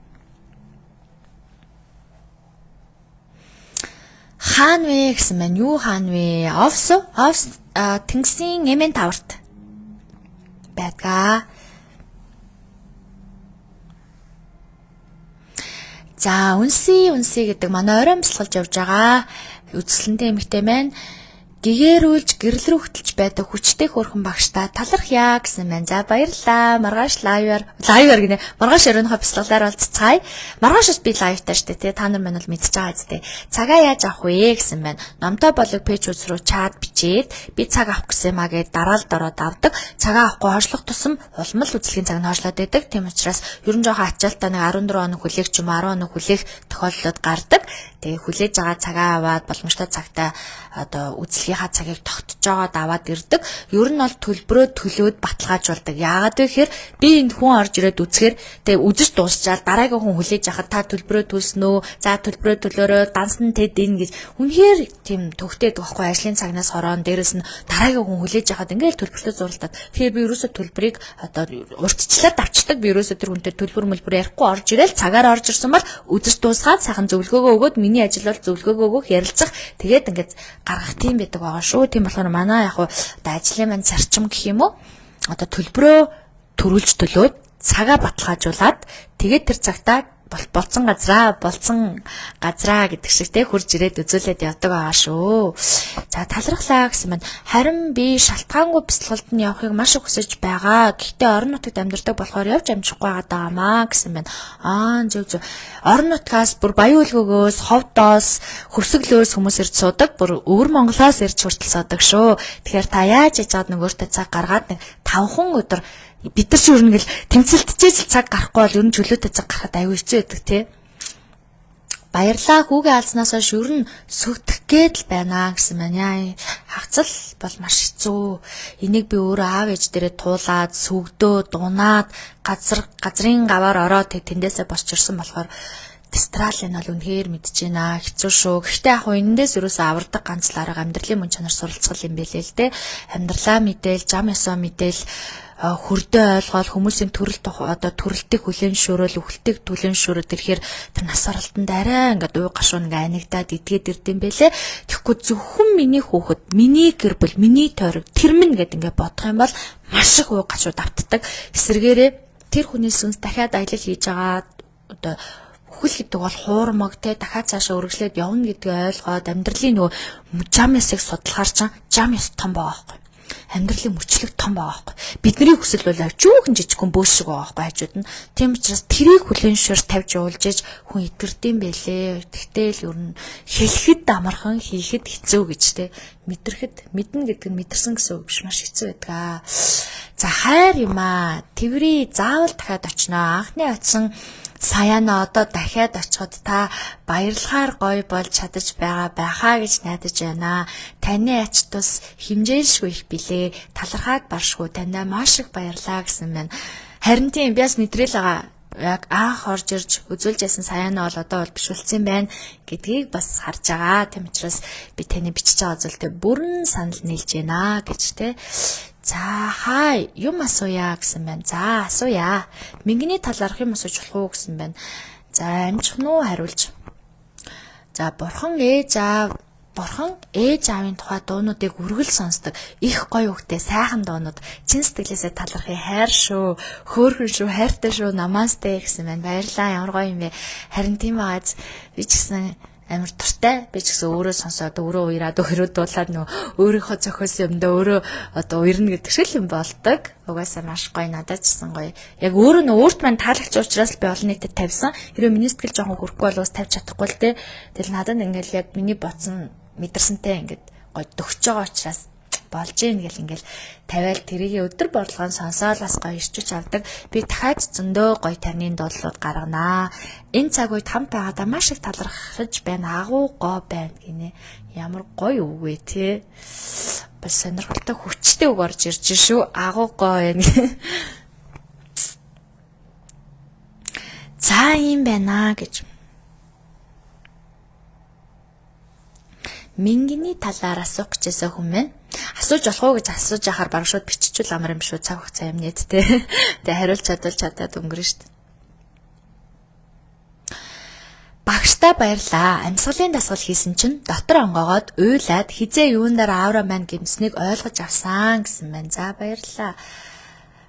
Хаан вэ гэсэн байна. Юу хаан вэ? Офс офс Тэнгисийн Эмэн таварт байдгаа. За үнси үнси гэдэг манай оройн бясалгалж явж байгаа. Үзэсгэлэнтэй эмэгтэй маань гэгэрүүлж гэрэл рүү хөтөлж байдаг хүчтэй хөөрхөн багштай талархъя гэсэн байна. За баярлалаа. Маргааш live аар гинэ. Маргааш оройнхоо бясалгалаар болцгаая. Маргааш бас би live тай штэ тий. Та нар маань бол мэдчихэж байгаа зү. Цагаа яаж авах вэ гэсэн байна. Номтой болог page үз рүү чат бичээд би цаг авах гэсэн юм а гэд дараалд ороод авдаг. Цагаа авахгүй хойшлох тусам улам л үзлэгийн цаг нь хойшлоод байдаг. Тийм учраас ер нь жоохон ачаалтаа нэг 14 хоног хүлээх ч юм уу 10 хоног хүлээх тохиолдлууд гардаг. Тэгээ хүлээж байгаа цагаа аваад боломжтой цагтаа одоо үзлэгийн цагийг тогтож байгаад аваад ирдэг. Ер нь бол төлбөрөө төлөөд баталгаажуулдаг. Яагаад вэ гэхээр би энд хүн орж ирээд үзэхээр тэгээ үзэж дуусчаал дараагийн хүн хүлээж авахад та төлбөрөө төлсөн үү? За төлбөрөө төлөөрөө дансан тэд ин гэж үнэхээр тийм төгтөөд байхгүй ажлын цагнаас хорон дээрэс нь дараагийн хүн хүлээж авахад ингээл төлбөртөө зурлаад. Тэгэхээр би ерөөсөө төлбөрийг одоо урьдчилаад авчдаг. Би ерөөсөө тэр хүнтэй төлбөр мөлбөр ярихгүй орж ирээл цагаар орж ирсэн бол үзэж дуусгаад сайхан зөвлөгөөгөө өгөөд миний ажил бол зөвлөгөөгөө өгөх ярилцах тэгээд ингээд гаргах тийм байдаг байгаа шүү. Тийм болохоор манай яг одоо ажлын маань зарчим гэх юм уу? Одоо төлбөрөө төрүүлж төлөөд цагаа баталгаажуулаад тэгээд тэр цагтаа болцсон газраа гэдэг шиг те хурж ирээд үзүүлээд явдаг байгаа шүү. За талархлаа гэсэн маань. Харин би шалтгаангүй бясалгалд нь явахыг маш их хүсэж байгаа. Гэхдээ орон нутагт амьдардаг болохоор явж амжихгүй байгаа маа гэсэн байна. Аа зөв зөв. Орон нутгаас бүр Баян үлгөөгөөс, Ховдоос, Хөвсөглөөс хүмүүс ирж суудаг. Бүр өвөр Монголоос ирж хүртэл суудаг шүү. Тэгэхээр та яаж яжгаад нэг өөртөө цаг гаргаад нэг 5 өдөр бид нар ч өөр нэг л тэмцэлтжээж цаг гарахгүй бол ер нь чөлөөтэй цаг гарахад аюу хэцүү байдаг тий. Баярлаа хүүгээ алдсанаас хойш ер нь сүгдэх гээд л байна гэсэн байна. Хагцал бол маш хэцүү. Энийг би өөрөө аав ээж дээрээ туулаад, сүгдөө, дунаад, газрын гаваар ороод тэндээсээ босч ирсэн болохоор Австрали нь бол үнэхээр мэдэж байна. Хэцүү шүү. Гэхдээ яг хуу энэндээс ерөөсөө авардаг ганц л арга амьдралын мөн чанар суралцгал юм бэлээ л дээ. Амьдралаа мэдээл, зам ёсоо мэдээл, хөрдөө ойлгоол хүмүүсийн төрөлт одоо төрөлтийг хүлээн зөвшөөрөөл, үхэлтийг хүлээн зөвшөөрөөд ирэхээр тэр нас оролтонд арай ингээд уу гашуун ингээд анигдаад идгээд ирд юм бэлээ. Тэгэхгүй зөвхөн миний хүүхэд, миний гэр бүл, миний тойрог тэр минь гэд ингээд бодох юм бол маш их уу гашууд автдаг. Эсвэргээрээ тэр хүний сүнс дахиад аялал хийж байгаа одоо үхэл гэдэг бол хуурмаг те дахиад цаашаа үргэлжлээд явна гэдгийг ойлгоод амьдралын нөгөө жам ёсыг судлахаар ч жам ёс том байгаа байхгүй. Амьдралын мөрчлөг том байгаа байхгүй. Бидний хүсэл бол авчүүхэн жижигхэн бөөс шиг байгаа байхгүй хажууд нь. Тийм учраас тэрийг хүлэн шур тавьж уулж иж хүн итэрдэм бэлээ. Тэгтэл ер нь хэлэхэд амархан, хийхэд хэцүү гэж те. Мэдрэхэд мэднэ гэдэг нь мэдэрсэн гэсэн үг биш, маш хэцүү байдаг. За хайр юм аа. Тэврий заавал дахиад очноо. Анхны очсон Саяна одоо дахиад очиход та баярлахаар гоё болж чадаж байгаа байхаа гэж найдаж байна. Таны ач тус хэмжээлшгүй их билээ. Талархаад баршгүй танаа маш их баярлаа гэсэн байна. Харин тийм би бас мэдрэл байгаа. Яг анх орж ирж үзүүлж ясан Саяна бол одоо бол биш болсон байна гэдгийг бас харж байгаа. Тийм учраас би таны бичиж байгаа зүйлтэй бүрэн санал нийлж байна гэж те. За хай юм асууя гэсэн байна. За асууя. Мингний талаарх юм асууж болох уу гэсэн байна. За амжих нь уу хариулж. За бурхан ээж аав Бурхан ээж аавын тухай дуунуудыг үргэлж сонсдог. Их гоё үгтэй сайхан дуунууд. Чин сэтгэлээсээ талархъя. Хайр шүү, хөөрхөн шүү, хайртай шүү, намасте гэсэн байна. Баярлалаа. Ямар гоё юм бэ. Харин тийм байгааз би ч гэсэн амар дуртай. Би ч гэсэн өөрөө сонсоод өөрөө уяраад өөрөө дуулаад нөө өөрийнхөө зохиосон юмдаа өөрөө одоо уярна гэдэг шиг л юм болдог. Угаасаа маш гоё, надад ч гэсэн гоё. Яг өөрөө нөө өөрт маань таалагдсан учраас би олон нийтэд тавьсан. Хэрвээ миний сэтгэл жоохон хүрхгүй бол бас тавьж чадахгүй л те. Тэгэл надад ингээл яг миний бодсон мэдэрсэнтэй ингээд гоё дөгч байгаа учраас болж гин гэл ингээл тавиал тэрийг өдөр борлогоон сонсоол бас гоё ирчүүч авдаг. Би дахиад зөндөө гоё тарны дуулууд гарганаа. Энэ цаг үед хамт байгаадаа маш их талархаж байна. Агуу гоо байна гинэ. Ямар гоё үг вэ те. Бас сонирхолтой хүчтэй үг орж ирж шүү. Агуу гоо байна. За ийм байна гэж. Мингиний талаар асуух гэжсэн хүн байна. Асууж болох уу гэж асууж яхаар баг шууд биччихвэл амар юм шүү. Цаг хугацаа юм нэт те. Тэгээ хариулж чадвал чадаад өнгөрнө шүү дээ. Багштай баярлаа. Амьсгалын дасгал хийсэн чинь дотор онгоогоод уйлаад хизээ юун дээр аавра маань гэмснийг ойлгож авсан гэсэн байна. За баярлаа.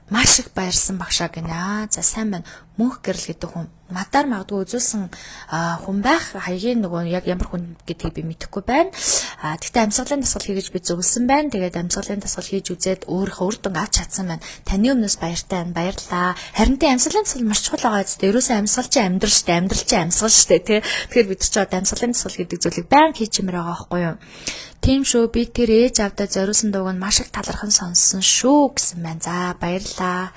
Маш их баярсан багшаа гинэ. За сайн байна. Мөнх гэрэл гэдэг хүн мадаар магадгүй үзүүлсэн хүн байх. Хаягийн нөгөө яг ямар хүн гэдгийг би мэдэхгүй байна. Гэхдээ амьсгалын дасгал хийж би зөвлөсөн байна. Тэгээд амьсгалын дасгал хийж үзээд өөрийнхөө үр дүн авч чадсан байна. Таны өмнөөс баяртай байна. Баярлалаа. Харин тийм амьсгалын дасгал маш чухал байгаа зү. Ерөөсөө амьсгал чи амьдрал штэ, амьдрал чи амьсгал штэ тий. Тэгэхээр бид ч одоо амьсгалын дасгал гэдэг зүйлийг байнга хийж юмэр байгаа байхгүй юу? Тийм шүү. Би тэр ээж аавдаа зориулсан дууг нь маш их талархан сонссон шүү гэсэн байна. За баярлалаа.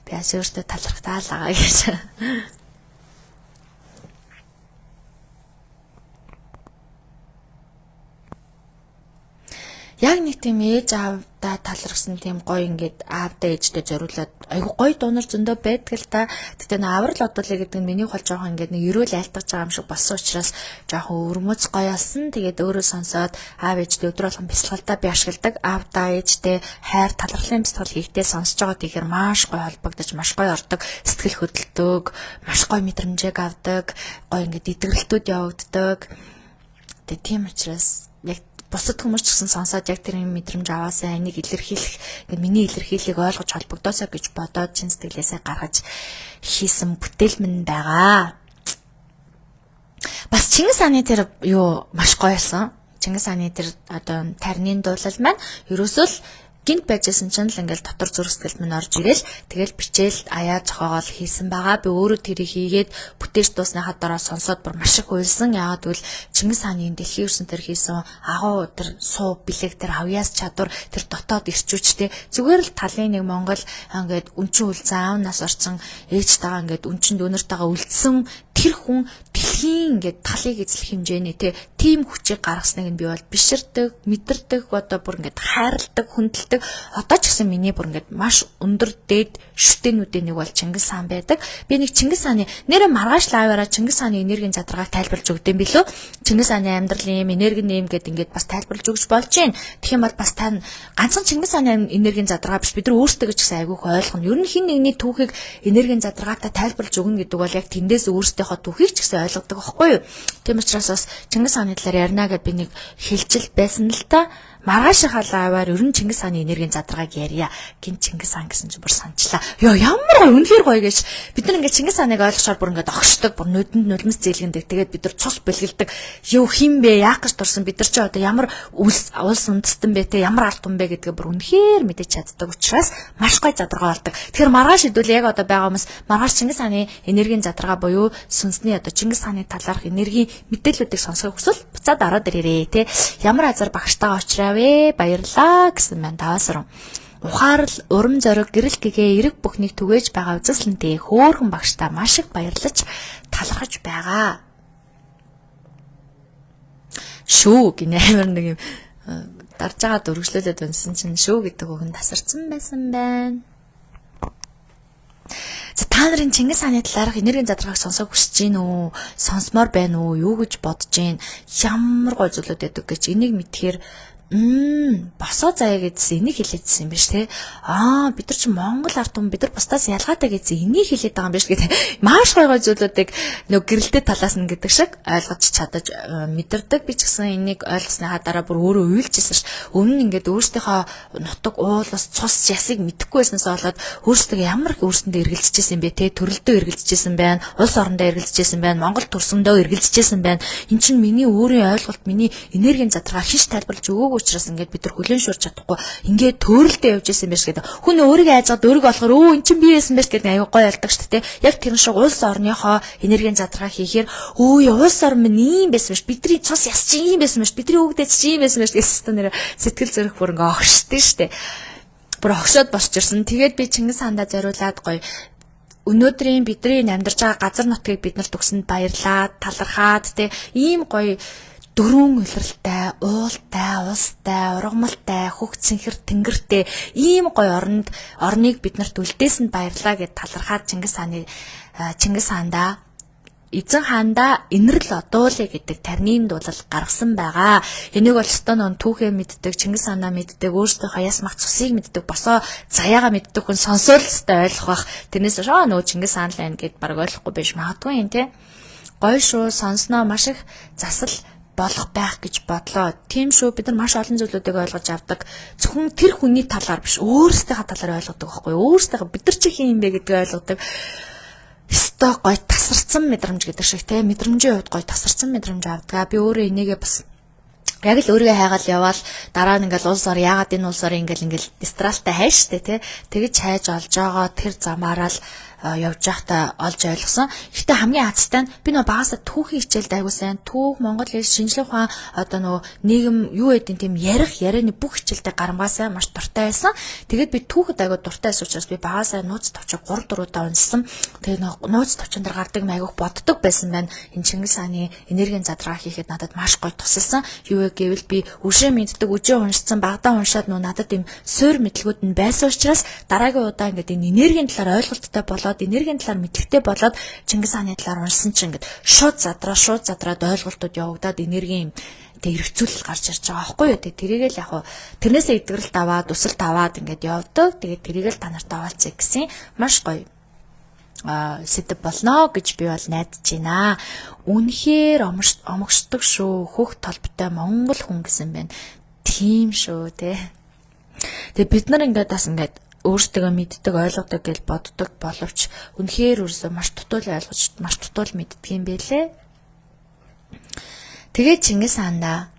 Би бас өөртөө талархтаа л байгаа гэж. Яг нэг тийм ээж аавдаа талархсан тийм гоё ингээд аавдаа ээжтэй зориулаад айгу гоё дуунар зөндөө байдаг л та. Гэтэ нөө аврал одуулъя гэдэг нь миний хол жоохон ингээд нэг ерөөл айлтгаж байгаа юм шиг болсон учраас жоохон өрмөц гоё болсон. Тэгээд өөрөө сонсоод аав ээжтэй өдөр болгон бясалгалдаа би ашигладаг. Аавдаа ээжтэй хайр талархлын бясалгал хийхдээ сонсож байгаа тэгэхээр маш гоё холбогдож, маш гоё ордог, сэтгэл хөдлөлтөг, маш гоё мэдрэмжийг авдаг, гоё ингээд идэвхлэлтүүд явагддаг. Тэгээд тийм учраас яг бусад хүмүүс ч гэсэн сонсоод яг тэр юм мэдрэмж аваасаа энийг илэрхийлэх ингээд миний илэрхийллийг ойлгож холбогдоосоо гэж бодоод чин сэтгэлээсээ гаргаж хийсэн бүтээл минь байгаа. Бас Чингис хааны тэр юу маш гоё байсан. Чингис хааны тэр одоо тарны дуулал маань ерөөсөө л гинт байжсэн чинь л ингээл дотор зүрх сэтгэл минь орж ирээл тэгэл бичээл аяа зохиогоол хийсэн байгаа. Би өөрөө тэрийг хийгээд бүтээж дуусныхаа дараа сонсоод бүр маш их уйлсан. Яагаад гэвэл Чингис хааны дэлхийн ертөнц төр хийсэн агуу тэр суу бэлэг тэр авьяас чадвар тэр дотоод ирчүүчтэй зүгээр л талын нэг Монгол ингээд өнчин үлдсэн аав нас орсон ээжтэйгээ ингээд өнчин дүүнэртэйгээ үлдсэн тэр хүн дэлхийн ингээд талыг эзлэх хэмжээний тийм хүчийг гаргасныг нь би бол биширдэг, мэдэрдэг, одоо бүр ингээд хайрладаг, хүндэлдэг. Одоо ч гэсэн миний бүр ингээд маш өндөр дээд шүтэнүүдийн нэг бол Чингис хаан байдаг. Би нэг Чингис хааны нэрээ маргааш лайваараа Чингис хааны энергийн задаргааг тайлбарлаж өгдөм билүү? Чингис хааны амьдрал юм, энерги нэм гэд ингээд бас тайлбарлаж өгч болж байна. Тэгэх юм бол бас та ганцхан Чингис хааны энергийн задаргаа биш, бид нар өөрсдөө ч гэсэн айгүйх ойлгоно. Ер нь хин нэгний түүхийг энергийн задаргаатай тайлбарлаж өгнө гэдэг бол яг тэндээс өөрсдийнхөө түүхийг ч гэсэн ойлгодог байхгүй юу? Тийм учраас бас Чингис хааны талаар ярина гэд би нэг хэлжил байсан л та. Маргаашийнхаа live аар ер нь Чингис хааны энергийн задаргааг ярья. Гин Чингис хаан гэсэн чинь бүр санчлаа. Йоо, ямар гоё, үнэхээр гоё гэж. Бид нар ингээд Чингис хааныг ойлгохоор бүр ингээд огшдог, бүр нүдэнд нулимс зээлгэндэг. Тэгээд бид нар цус бэлгэлдэг. Юу хин бэ? Яах гэж дурсан? Бид нар чи одоо ямар улс улс үндэстэн бэ те? Ямар ард түмэн бэ гэдгээ бүр үнэхээр мэдэж чаддаг учраас маш гоё задаргаа болдог. Тэгэхээр маргааш хэдүүл яг одоо байгаа хүмүүс маргааш Чингис хааны энергийн задаргаа буюу сүнсний одоо Чингис хааны талаарх энергийн мэдээллүүдийг сонсохыг хүсвэл буцаад ороод ирээрээ те. Ямар азар багштайгаа уучраа вэ? Баярлаа гэсэн байна. Таваасран. Ухаарл, урам зориг, гэрэл гэгээ эрэг бүхнийг түгээж байгаа үзэсгэлэнтэй хөөрхөн багштаа маш их баярлаж талархаж байгаа. Шүү гинэ, амар нэг юм дарж байгаа дөрвөлжлүүлээд унсан чинь шүү гэдэг үг нь тасарсан байсан байна. За, та нарын Чингис хааны талаарх энергийн задаргааг сонсохыг хүсэж гин үү? Сонсомоор байна уу? Юу гэж бодож гин? Ямар гой зүйлүүд байдаг гэж энийг мэдхээр босоо заяа гэдсэн энийг хэлээдсэн юм биш те. Аа, бид нар чи Монгол ард түмэн, бид нар бусдаас ялгаатай гэдсэн энийг хэлээд байгаа юм биш гэдэг. Маш гой гой зүйлүүдийг нөгөө гэрэлтэй талаас нь гэдэг шиг ойлгож чадаж мэдэрдэг. Би ч гэсэн энийг ойлгосныхаа дараа бүр өөрөө уйлжсэн ш. Өмнө нь ингээд өөрсдийнхөө нутаг, уулас, цус, ясыг мэдэхгүй байснаас болоод өөрсдөө ямар их өөрсөндөө эргэлзэжсэн юм бэ те. Төрөлдөө эргэлзэжсэн байна. Улс орондоо эргэлзэжсэн байна. Монгол төрсөндөө эргэлзэжсэн байна. Эн чинь миний өөрийн ойлголт, миний энергийн задаргаа хинч тайлбарлаж өгөөгүй учраас ингээд бид нар хүлэн шуурч чадахгүй ингээд төөрөлдөө явж исэн юм биш гэдэг. Хүн өөрийгөө айжгаад өөрийгөө болохоор өө эн чинь би байсан байж гэдэг аюу гой ялдаг шүү дээ. Яг тэр шиг улс орныхоо энергийн задаргаа хийхээр өө улс орн минь ийм байсан биш. Бидний цус яс чи ийм байсан биш. Бидний өвгдээ чи ийм байсан биш гэсэн нэр сэтгэл зүрх бүр ингээ огшдөө шүү дээ. Бүр огшоод босч ирсэн. Тэгээд би Чингис хаандаа зориулаад гоё өнөөдрийн бидний амьдарч байгаа газар нутгийг бид нарт өгсөнд баярлаад, талархаад те, ийм гоё дөрвөн улиралтай, уултай, устай, ургамалтай, хөх цэнхэр тэнгэртэй ийм гоё оронд орныг бид нарт үлдээсэнд баярлаа гэд талархаад Чингис хааны Чингис хаандаа, эзэн хаандаа инэрл одуулъя гэдэг тарнийн дуулал гаргасан байгаа. Энийг бол ёстой нөн түүхээ мэддэг, Чингис хаанаа мэддэг, өөрсдийнхөө яс мах цусыг мэддэг, босоо заяагаа мэддэг хүн сонсоол ёстой ойлгох бах. Тэрнээс аа нөгөө Чингис хаан л байна гэд баг ойлгохгүй байж магадгүй юм те. Гоё шүү, сонсноо маш их засал болох байх гэж бодлоо. Тийм шүү, бид нар маш олон зүйлүүдийг ойлгож авдаг. Зөвхөн тэр хүний талаар биш, өөрсдийнхээ талаар ойлгодог байхгүй юу? Өөрсдийнхээ бид нар чи хин юм бэ гэдгийг ойлгодог. Өстой гоё тасарсан мэдрэмж гэдэг шиг те, мэдрэмжийн хувьд гоё тасарсан мэдрэмж авдаг. Би өөрөө энийгээ бас яг л өөрийгөө хайгаал яваал дараа нь ингээл улс ор яагаад энэ улс ор ингээл ингээл дистралтай хайш штэ те, тэгэж хайж олж байгаа тэр замаараа л явж байхдаа олж ойлгосон. Гэхдээ хамгийн хацтай нь би нөгөө багасаа түүхийн хичээлд айгуу сайн, түүх, монгол хэл, шинжлэх ухаан, одоо нөгөө нийгэм юу гэдэг тийм ярих ярианы бүх хичээлдээ гарамгаасаа маш дуртай байсан. Тэгээд би түүхэд айгуу дуртай байсан учраас би багасаа нууц товчоо 3 4 удаа уншсан. Тэгээд нөгөө нууц товчон дээр гардаг айгуух боддог байсан байна. Энэ Чингис хааны энергийн задраа хийхэд надад маш гоё тусалсан. Юу вэ гэвэл би өшөө мэддэг, өжөө уншсан, багадаа уншаад нөгөө надад ийм суур мэдлэгүүд нь байсан учраас дараагийн удаа ингээд энэ энергийн талаар ойлголттой болоод, энергийн талаар мэдлэгтэй болоод Чингис хааны талаар уншсан чинь ингээд шууд задраа, шууд задраад ойлголтууд явагдаад энергийн тэг эргцүүлэл гарч ирж байгаа байхгүй юу. Тэг тэрийг л яг хуу тэрнээсээ эдгэрэлт аваад, өсөлт аваад ингээд явдаг. Тэгээд тэрийг л та нарт аваалцъя гэсэн маш гоё сэдэв болно гэж би бол найдаж байна. Үнэхээр омогшдог шүү. Хөх толботой монгол хүн гэсэн байна. Тийм шүү те. Тэгээ бид нар ингээд бас ингээд өөрсдөө мэддэг, ойлгодог гэж боддог боловч үнэхээр өөрсдөө маш дутуул ойлгож, маш дутуул мэддэг юм бэлээ. Тэгээд Чингис хаандаа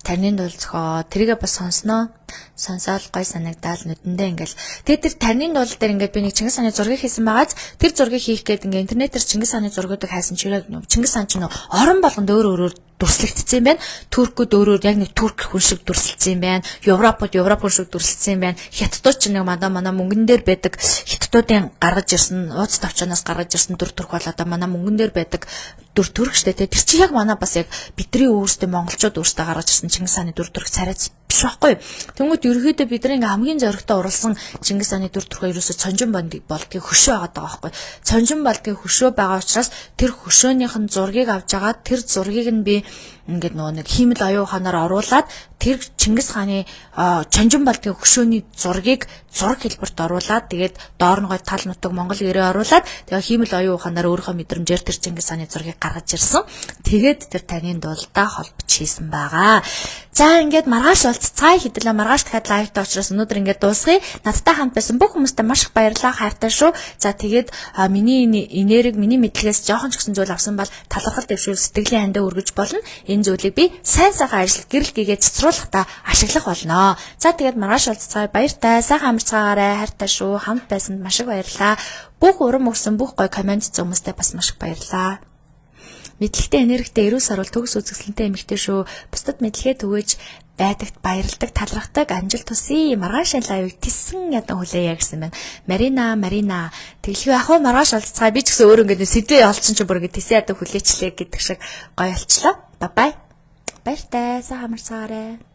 тарнын дул зөхөө тэрийгэ бас сонсноо. Сонсоол гой санагдаал нүдэндээ ингээл. Тэгээд тэр тарнын дул дээр ингээд би нэг Чингис хааны зургийг хийсэн байгааз тэр зургийг хийх гээд ингээд интернетээр Чингис хааны зургуудыг хайсан чинь Чингис хаан чинь орон болгонд өөр өөрөөр дүрслэгдсэн юм байна. Туркууд өөрөөр яг нэг турк хүн шиг дүрсэлсэн юм байна. Европод Европ хүн шиг дүрсэлсэн юм байна. Хятадууд ч нэг манай мөнгөн дээр байдаг хятадуудын гаргаж ирсэн ууц товчоноос гаргаж ирсэн дүр төрх бол одоо манай мөнгөн дээр байдаг дүр төрх штэ. Тэр чи яг манай бас яг бидний өөрсдөө монголчууд өөрсдөө гаргаж ирсэн Чингис хааны дүр төрх царайц биш байхгүй. Тэнгүүд ерөөхдөө бид нар ингээ хамгийн зоригтой уралсан Чингис хааны дүр төрхөө ерөөсөө цонжин болдгийг хөшөө байгаа байхгүй. Цонжин болдгийг хөшөө байгаа учраас тэр хөшөөнийх нь зургийг авч агаад тэр зургийг нь би ингээд нөгөө нэг хиймэл оюун ухаанаар оруулаад тэр Чингис хааны чонжин болдгийн хөшөөний зургийг зураг хэлбэрт оруулаад, тэгээд доор нь гой тал нутаг Монгол гэрээ оруулаад, тэгээ хиймэл оюун ухаанаар өөрийнхөө мэдрэмжээр тэр Чингис хааны зургийг гаргаж ирсэн. Тэгээд тэр таны дулдаа холбож хийсэн байгаа. За, ингээд маргааш уулзъя. уулзцаая. Хэдүүлээ маргааш дахиад live тай учраас өнөөдөр ингээд дуусгая. Надтай хамт байсан бүх хүмүүстээ маш их баярлалаа. Хайртай шүү. За, тэгээд миний энерги, миний мэдлэгээс жоохон ч гэсэн зүйл авсан бол талархал дэвшүүл сэтгэлийн хандив өргөж болно. Энэ зүйлийг би сайн сайхан ажил гэрэл гэгээ цэцруулахдаа ашиглах болно. За, тэгээд маргааш уулзцаая. Баяртай. Сайхан амарцгаагаарай. Хайртай шүү. Хамт байсанд маш их баярлалаа. Бүх урам өгсөн, бүх гоё comment хүмүүстэй бас маш их баярлалаа. Мэдлэгтэй, энергитэй, эрүүл саруул, төгс үзэсгэлэнтэй эмэгтэй шүү. Бусдад мэдлэгээ түгээж байдагт баярладаг, талархдаг, амжилт хүсье. Маргааш live ыг тэсэн ядан хүлээе гэсэн байна. Марина, Марина. Тэглэхүү ах уу, маргааш уулзцгаая. Би ч гэсэн өөр ингээд сэдвээ олцсон чинь бүр ингээд тэсэн ядан хүлээчлээ гэдэг шиг гоё болчлоо. Bye bye. Баяртай. Сайхан амарцгаарай.